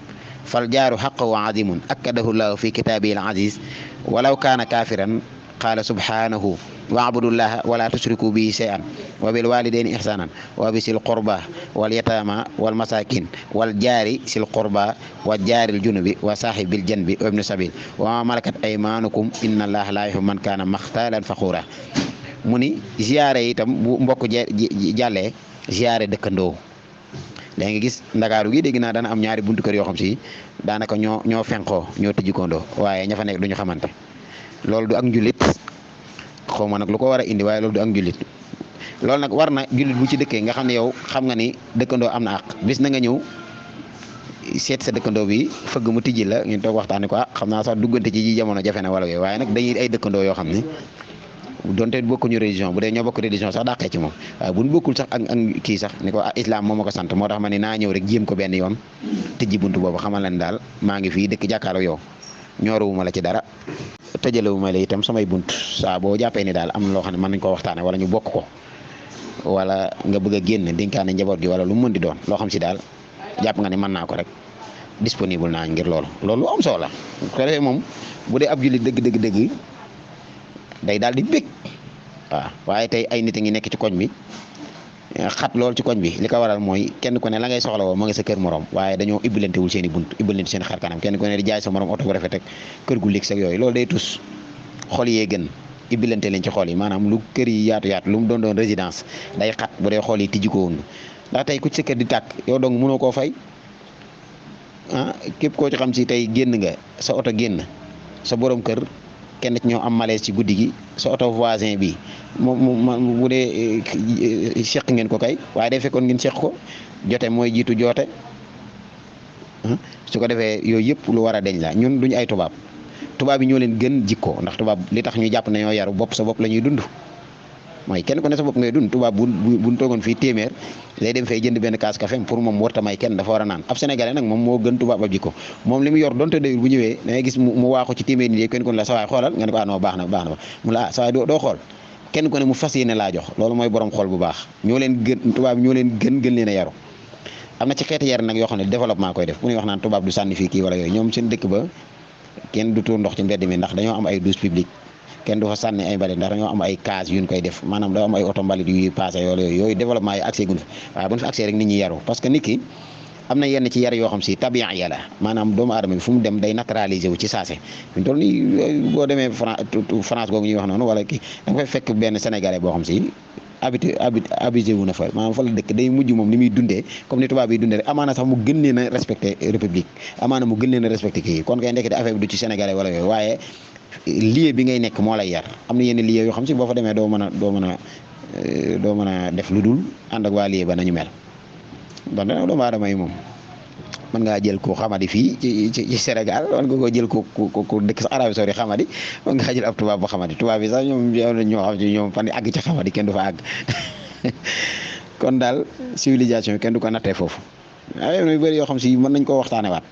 fal jaaru xaqahu azimun akkadahu llahu fi kitaabihi al aziz walaw kaana kaafiran qaala subhanahu wa'budullaha wala tushriku bihi shay'an wa bil walidayni ihsanan wa bisil qurba wal yatama wal masakin wal jaari sil qurba wa jaaril junubi wa sahibil janbi wa ibn sabil wa ma malakat aymanukum inna allaha la yuhibbu man kana maxtaalan faxuura. mu ni ziyaare itam bu mbokk jàllee ziyaare dëkkandoo da nga gis ndakaaru gi dégg naa dana am ñaari buntu kër yoo xam si daanaka ñoo fenqoo ñoo tijjikondoo waaye ña fa nekk duñu xamante. loolu du ak njulit xaw ma nag lu ko war a indi waaye loolu du ak njulit loolu nag war na jullit bu ci dëkkee nga xam ne yow xam nga ni dëkkandoo am na àq bis na nga ñëw seet sa dëkkandoo bi fëgg mu tijji la ngeen toog waxtaanee ko xam naa sax duggante ci jamono jafe na wala yooyu waaye nag dañuy ay dëkkandoo yoo xam ne donte bokkuñu religion bu dee ñoo bokk religion sax dàqee ci moom waaye buñ bokkul sax ak kii sax ni ko islam moo ma ko sant moo tax ma ne naa ñëw rek jéem ko benn yoon tijji buntu boobu xamal leen daal maa ngi fii dëkk jàkkaarloo yow ñooruwuma la ci dara tëjalewuma la itam samay bunt saa boo jàppee ni daal am na loo xam ne mën nañ ko waxtaane wala ñu bokk ko wala nga bëgg a génn dénkaane njaboot gi wala lu mu mën di doon loo xam si daal jàpp nga ne mën naa ko rek disponible naa ngir loolu am solo la ko defee moom bu dee ab jullit dëgg day daal di bég waaw waaye tey ay nit a ngi nekk ci koñ bi xat lool ci koñ bi li ko waral mooy kenn ku ne la ngay soxla woo ma nga sa kër morom waaye dañoo ibbilantewul seen i bunt ibbilante seen xar kanam kenn ku ne di jaay sa morom oto bu rafet ak kër gu ligg ak yooyu loolu day tus xol yee gën ibbilante leen ci xol yi maanaam lu kër yi yaatu lu mu doon résidence day xat bu dee xol yi tijji ko woon ndax tey ku ci sa kër di tàkk yow dong mënoo koo fay képp koo ci xam si tey génn nga sa oto génn sa borom kër kenn ci ñoom am malaise ci guddi gi sa oto voisin bi moom bu dee seq ngeen ko kay waaye day fekkoon ngeen seq ko jote mooy jiitu joote su ko defee yooyu yëpp lu war a deñ la ñun duñu ay tubaab yi ñoo leen gën jikko ndax tubaab li tax ñu jàpp ne ñoo yaru bopp sa bopp la ñuy dund mooy kenn ku ne sa bopp ngay dund tubaab buñ toogoon fii téeméer day dem fay jënd benn kaas café pour moom warta may kenn dafa war a naan ab sénégalais nag moom moo gën tubaab ab jikko moom li mu yor donte doyul bu ñëwee da ngay gis mu waaxu ci téeméer nit kenn ku ne la sa waay xoolal nga ne ko non baax na mu la sa waay doo xool kenn ku ne mu fas yéene laa jox loolu mooy borom xool bu baax ñoo leen gën tubaab ñoo leen gën leen a yaru am na ci xeeti yar nag yoo xam ne développement koy def bu ñuy wax naan tubaab du sànni fii kii wala yooyu ñoom seen dëkk ba kenn du tuur ndox ci mbedd mi ndax dañoo am ay douche publique kenn du fa sànni ay mbalit ndax dañoo am ay case yuñ koy def maanaam dañoo am ay oto mbalit yuy passé yooyu développement yi accès gun fi waaye bu ñu fa accès rek nit ñi yaru parce que nit ki am na yenn ci yar yoo xam si tabian ya la maanaam doomu aadama bi fu mu dem day naturalisé wu ci saase fi mu toll nii boo demee France googu ñuy wax noonu wala kii da nga fay fekk benn sénégalais boo xam si abusé wu na fa maanaam fa la dëkk day mujj moom ni muy dundee comme ni tubaab yi dundee rek amaana sax mu gën leen a respecté république amaana mu gën leen a respecté kii kon kay ndekete affaire bi du ci sénégalais wala yooyu waaye lieu bi ngay nekk moo lay yar am na yenn lieu yoo xam si boo fa demee doo mën a def lu dul ànd ak waa lieu ba nañu mel donc doomu aadama yi moom mën ngaa jël ko xamadi fii ci Sénégal mën nga ko jël ko dëkk sa Arabie Saoudite xamadi mën ngaa jël ab tubaab bu xamadi tubaab bi sax ñoom ñoo xam ci ñoom fan àgg ci xamadi kenn du fa àgg kon daal civilisation kenn du ko nattee foofu waaye yu bëri yoo xam si mën nañ koo waxtaane waat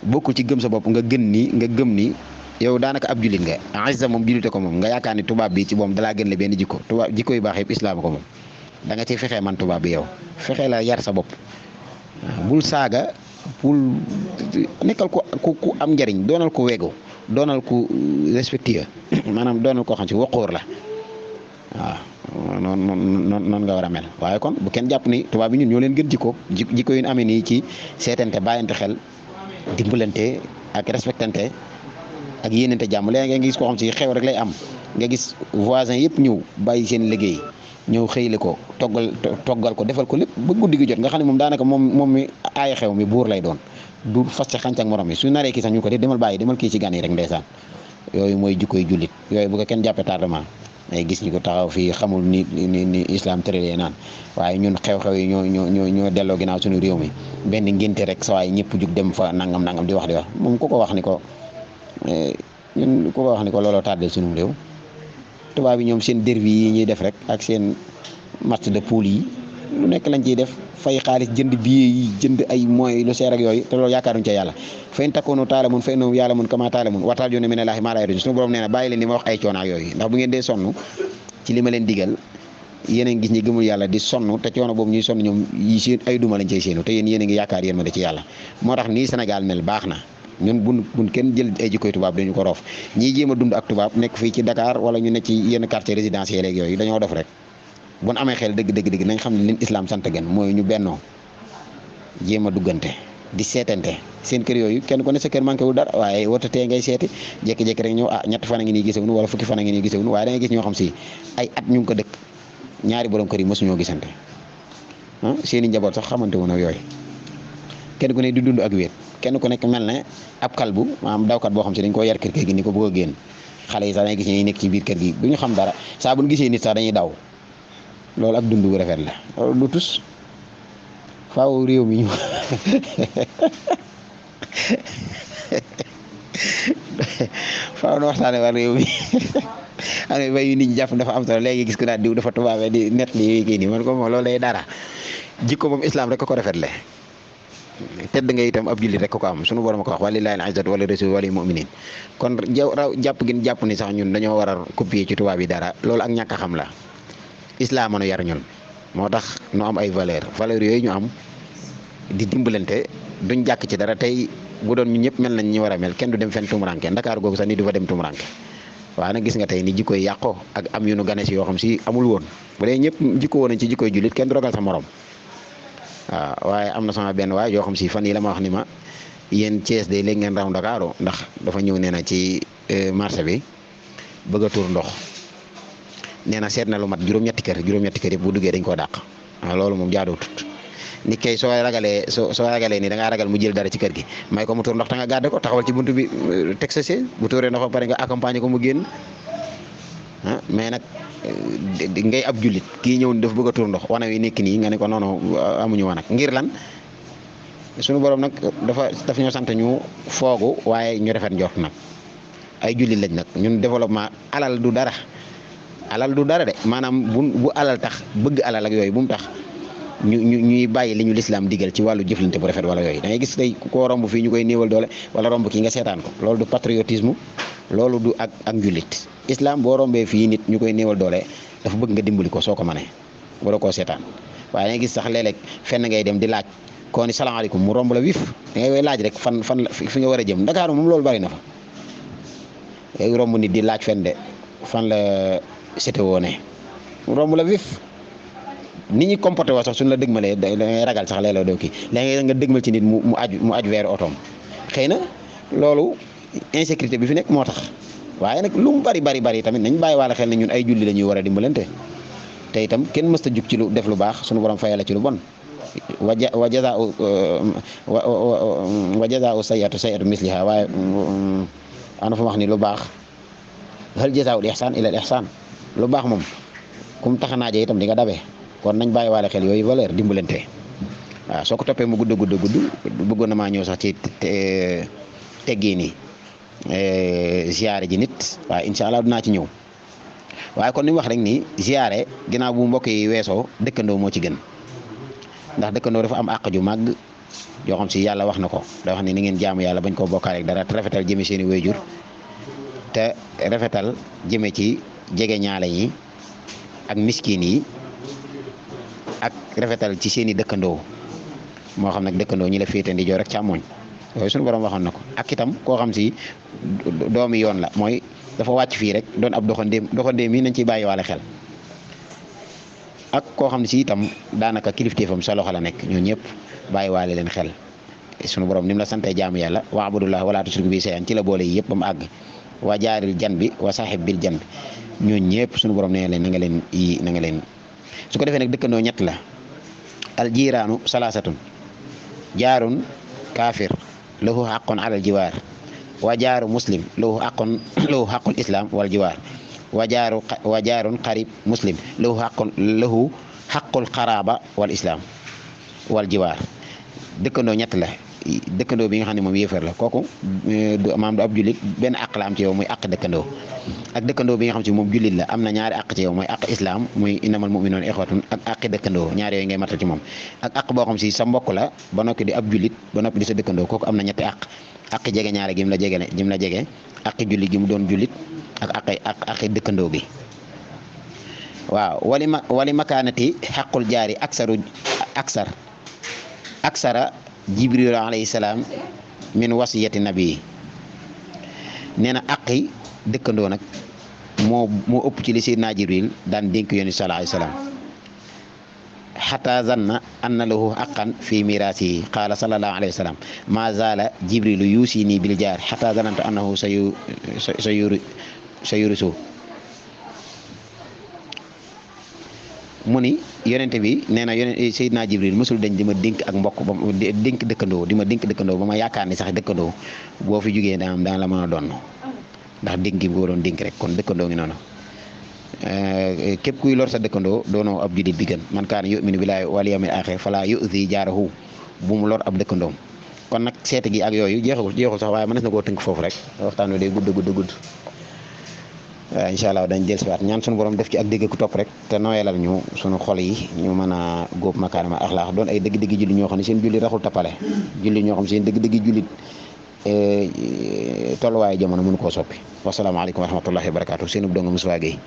bokkul ci gëm sa bopp nga gëm ni yow daanaka ab jullit nga azza moom jullite ko moom nga yaakaar ni tubaab bi ci moom dalaa gën le benn jikko tubaab jikko yu baax yëpp islaam ko moom da nga ci fexee man tubaab bi yow fexee la yar sa bopp bul saaga bul nekkal ko ku am njariñ doonal ko wegu doonal ko respectueux maanaam doonal koo xam si waqóor la waaw noonu nga war a mel waaye kon bu kenn jàpp ni tubaab bi ñun ñoo leen gën jikko yu ñu amee nii ci seetante bàyyante xel dimbalante ak respectante ak yéenante jàmm léegi nga gis koo xam si xew rek lay am nga gis voisin yëpp ñëw bàyyi seen liggéey ñëw xëyle ko toggal ko defal ko lépp ba guddi gi jot nga xam ne moom daanaka moom mi aaya xew mi buur lay doon du fas ci xànc ak morom mi su naree kii sax ñu ko def demal kii ci gan yi rek ndeysaan yooyu mooy jikkoy jullit yooyu bu ko kenn jàppee tardement ay gis ñu ko taxaw fii xamul ni islam tëralee naan waaye ñun xew-xew yi ñoo delloo ginnaaw suñu réew mi benn ngénte rek sa waay ñëpp jug dem fa nangam di wax moom ku ko wax ni ko looloo tardé suñu réew tubaab bi ñoom seen dervi yi ñuy def rek ak seen match de poule yi lu nekk lañ ciy def fay xaalis jënd billet yi jënd ay moyens lu seer ak yooyu te loolu yaakaaruñ ca yàlla fa in takunu taalamun fa innahu ya'lamun kama taalamun wa tarjuna minallaahi maa laa yarjuun suñu borom nee na bàyyi leen di ma wax ay coono ak yooyu ndax bu ngeen dee sonn ci li ma leen digal yéen a ngi gis ñi gëmul yàlla di sonn te coono boobu ñuy sonn ñoom yi seen ay duma lañ cay séenu te yéen a ngi yaakaar yéen ma da ci yàlla moo tax nii Sénégal mel baax na ñun buñ kenn jël ay jikkoy tubaab dañu ko roof ñii jéem a dund ak tubaab nekk fii ci Dakar wala ñu ne ci yenn quartier résidentiel yeeg yooyu dañoo def rek buñ amee xel dëgg nañ xam ne leen islam sant gën mooy ñu bennoo jéem a duggante di seetante seen kër yooyu kenn ku ne sa kër manqué wul dara waaye watatee ngay seeti jékki-jékki rek ñëw ñett fan a ngi nii gisewuñu wala fukki fan a ngi nii gisewuñu waaye da ngay gis ñoo xam si ay at ñu ngi ko dëkk ñaari borom kër yi mësuñoo gisante seen i njaboot sax xamante woon ak yooyu kenn ku ne di dund ak wéet kenn ku nekk mel ne ab kalbu maanaam dawkat boo xam si dañ koo yar kër gi ni ko bëgg a génn xale yi sax dañuy gis ñi nekk ci biir kër gi du ñu xam dara saa bu ñu gisee nit sax dañuy daw loolu ak dund bu rafet la loolu lu tus faaw réew mi ñu faaw na waxtaane war réew mi xam ne bay yu nit ñi jàpp dafa am solo léegi gis ko daal diw dafa tubaabee di net li kii nii man ko moom loolu lay dara jikko moom islam rek ko rafet le tedd nga itam ab jullit rek ko am sunu borom ko wax walillaahi al-izzatu wa li rasuuli wa lil mu'miniin kon jàpp gin jàpp ni sax ñun dañoo war a copier ci tubaab yi dara loolu ak ñàkk a xam la islam mën a yar ñun moo tax nu am ay valeur yooyu ñu am di dimbalante duñ jàkk ci dara tey bu doon ñu ñëpp mel nañ ñi war a mel kenn du dem fenn tumuranke Ndakaar googu sax ni du fa dem tumuranke waaye nag gis nga tey ni jikkoy yàqoo ak am yu nu gane si yoo xam si amul woon bu dee ñëpp jikko woon nañ ci jikkoy jullit kenn du ragal sa morom waaw waaye am na sama benn waay yoo xam si fan yi la ma wax ni ma yéen Thiès de léegi ngeen raw Ndakaaru ndax dafa ñëw nee na ci marché bi bëgg a tuur ndox nee na seet na lu mat juróom-ñetti kër yëpp bu duggee dañ koo dàq waaw loolu moom jaadootut nit kay soo ragalee ni da ngaa ragal mu jël dara ci kër gi may ko mu tuur ndox ta nga gàdde ko taxawal ci buntu bi teg sa see bu tuuree ndox ba pare nga accompagner ko mu génn mais nag ngay ab jullit kii ñëw dafa bëgg a tuur ndox wana wi nekk nii nga ne ko non amuñu wanak ngir lan suñu borom nag daf ñoo sant ñu foogu waaye ñu rafet njort nag ay jullit lañ nag ñun développement alal du dara de maanaam bu alal tax bëgg alal ak yooyu bu mu tax ñuy bàyyi li ñu lislaam digal ci wàllu jëflante bu rafet wala yooyu da ngay gis tey koo romb fii ñu koy néewal doole wala romb kii nga seetaan ko loolu du patriotisme loolu du ak njullit islam boo rombee fii nit ñu koy néewal doole dafa bëgg nga dimbali ko soo ko mënee wala koo seetaan waaye da ngay gis sax léeg-léeg fenn ngay dem di laaj koo ni salaamaaleykum mu romb la wif da ngay laaj rek fan fi nga war a jëm Dakar moom loolu bari na fa ngay romb nit di laaj fenn de fan la CTO ne mu romb la wif nit ñi comporté woo sax suñu la dëgmalee da ngay ragal sax léeg-léeg doo kii léegi nga dëgmal ci nit mu aju weeru otoom xëy na loolu insécurité bi fi nekk moo tax waaye nag lu mu bari tamit nañ bàyyi waale xel ne ñun ay julli la ñuy war a dimbalante te itam kenn mësta jug ci lu def lu baax suñu borom fayal la ci lu bon wa jazaa'u sayyi'atu misliha waaye ana fa wax ni lu baax hal jazaa'ul ihsaan illa al ihsaan lu baax moom kum tax a naaje itam di nga dabee kon nañ bàyyi waale xel yooyu valeur dimbalante waaw soo ko toppee mu gudd bëggoon na maa ñëw sax ci teggee nii ziare ji nit waaye incha allah dinaa ci ñëw waaye kon ni mu wax rek ni ziare ginnaaw bu mbokk yi weesoo dëkkandoo moo ci gën ndax dëkkandoo dafa am àq ju màgg yoo xam si yàlla wax na ko da wax ne ni ngeen jaamu yàlla bañ koo bokkaale ak dara te rafetal jëme seeni wayjur te rafetal jëme ci jege ñaale yi ak miskin yi ak rafetal ci seeni dëkkandoo moo xam nag dëkkandoo ñi la féete ndijoor rek càmmoñ yooyu suñu borom waxoon na ko ak itam koo xam si doomi yoon la mooy dafa wàcc fii rek doon ab doxandéem yi nañ ciy bàyyi waale xel ak koo xam ne si itam daanaka kilifteefam sa loxo la nekk ñoo ñëpp bàyyi waale leen xel suñu borom ni mu la santee jaamu yàlla wa abudullah wala tushriku bi shay'an ci la boole yi yëpp ba mu àgg wa jaaril jan bi wa saaxib bil jan bi ñoo ñëpp suñu borom nee leen na nga leen su ko defee nag dëkkandoo ñett la al jiiraanu salaasatun jaarun kaafir lahu xaqun alal jiwaar wa jaaru muslim lahu xaqul islam wal jiwaar wa jaarun qarib muslim lahu xaqul xaraaba wal islam wal jiwaar dëkkandoo ñett la dëkkandoo bi nga xam ne moom yéefar la kooku du ab jullit benn àq la am ci yow muy àq dëkkandoo ak dëkkandoo bi nga xam si moom jullit la am na ñaari àq ci yow mooy àq islam muy innamal mu'minuuna ixwatun ak àqi dëkkandoo ñaari yooyu ngay matal ci moom ak àq boo xam si sa mbokk la ba noppi di ab jullit ba noppi di sa dëkkandoo kooku am na ñetti àq jege ñaare gi mu la jege àqi jullit gi mu doon jullit ak àqi dëkkandoo bi waaw wali makaanati xaqul jaari aksara jibril alayhi salaam min wasiyati nabi nee na àqi dëkkandoo nag moo ëpp ci li Seydina Jibril daan dénk yónni sallallahu alayhi wa sallam xata zanna anna lahu haqqan fi miraasihi qaala sallallahu alayhi wa sallam ma zaala jibrilu yuusini bil jaar xata zanantu annahu sayurisu mu ni yonente bi nee na Seydina Jibril mësul dañ di ma dénk ak mbokk ba dénk dëkkandoo di ma dénk dëkkandoo ba ma yaakaar ni sax dëkkandoo boo fi jugee daan la mën a doon ndax dénk gi boo doon dénk rek kon dëkkandoo ngi noonu képp kuy lor sa dëkkandoo doonoo ab julit bi gën man kaana yu'minu billaahi wal yawmil aaxir falaa yu'zi jaarahu bu mu lor ab dëkkandoom kon nag seete gi ak yooyu jeexul sax waaye mënees na koo tënk foofu rek waxtaan wi day gudd waaw incha allah dañ jël si waat ñaan suñu borom def ci ak dégg ku topp rek te nooyalal ñu suñu xol yi ñu mën a góob makaarima axlaax doon ay dëgg-dëgg julli ñoo xam ne seen julli raxul tappale julli ñoo xam ne seen dëgg-dëgg jullit tolluwaayu jamono mënu koo soppi wasalaamaaleykum wa rahmatullahi wa barakaatu seen ub donga Moussa Gueye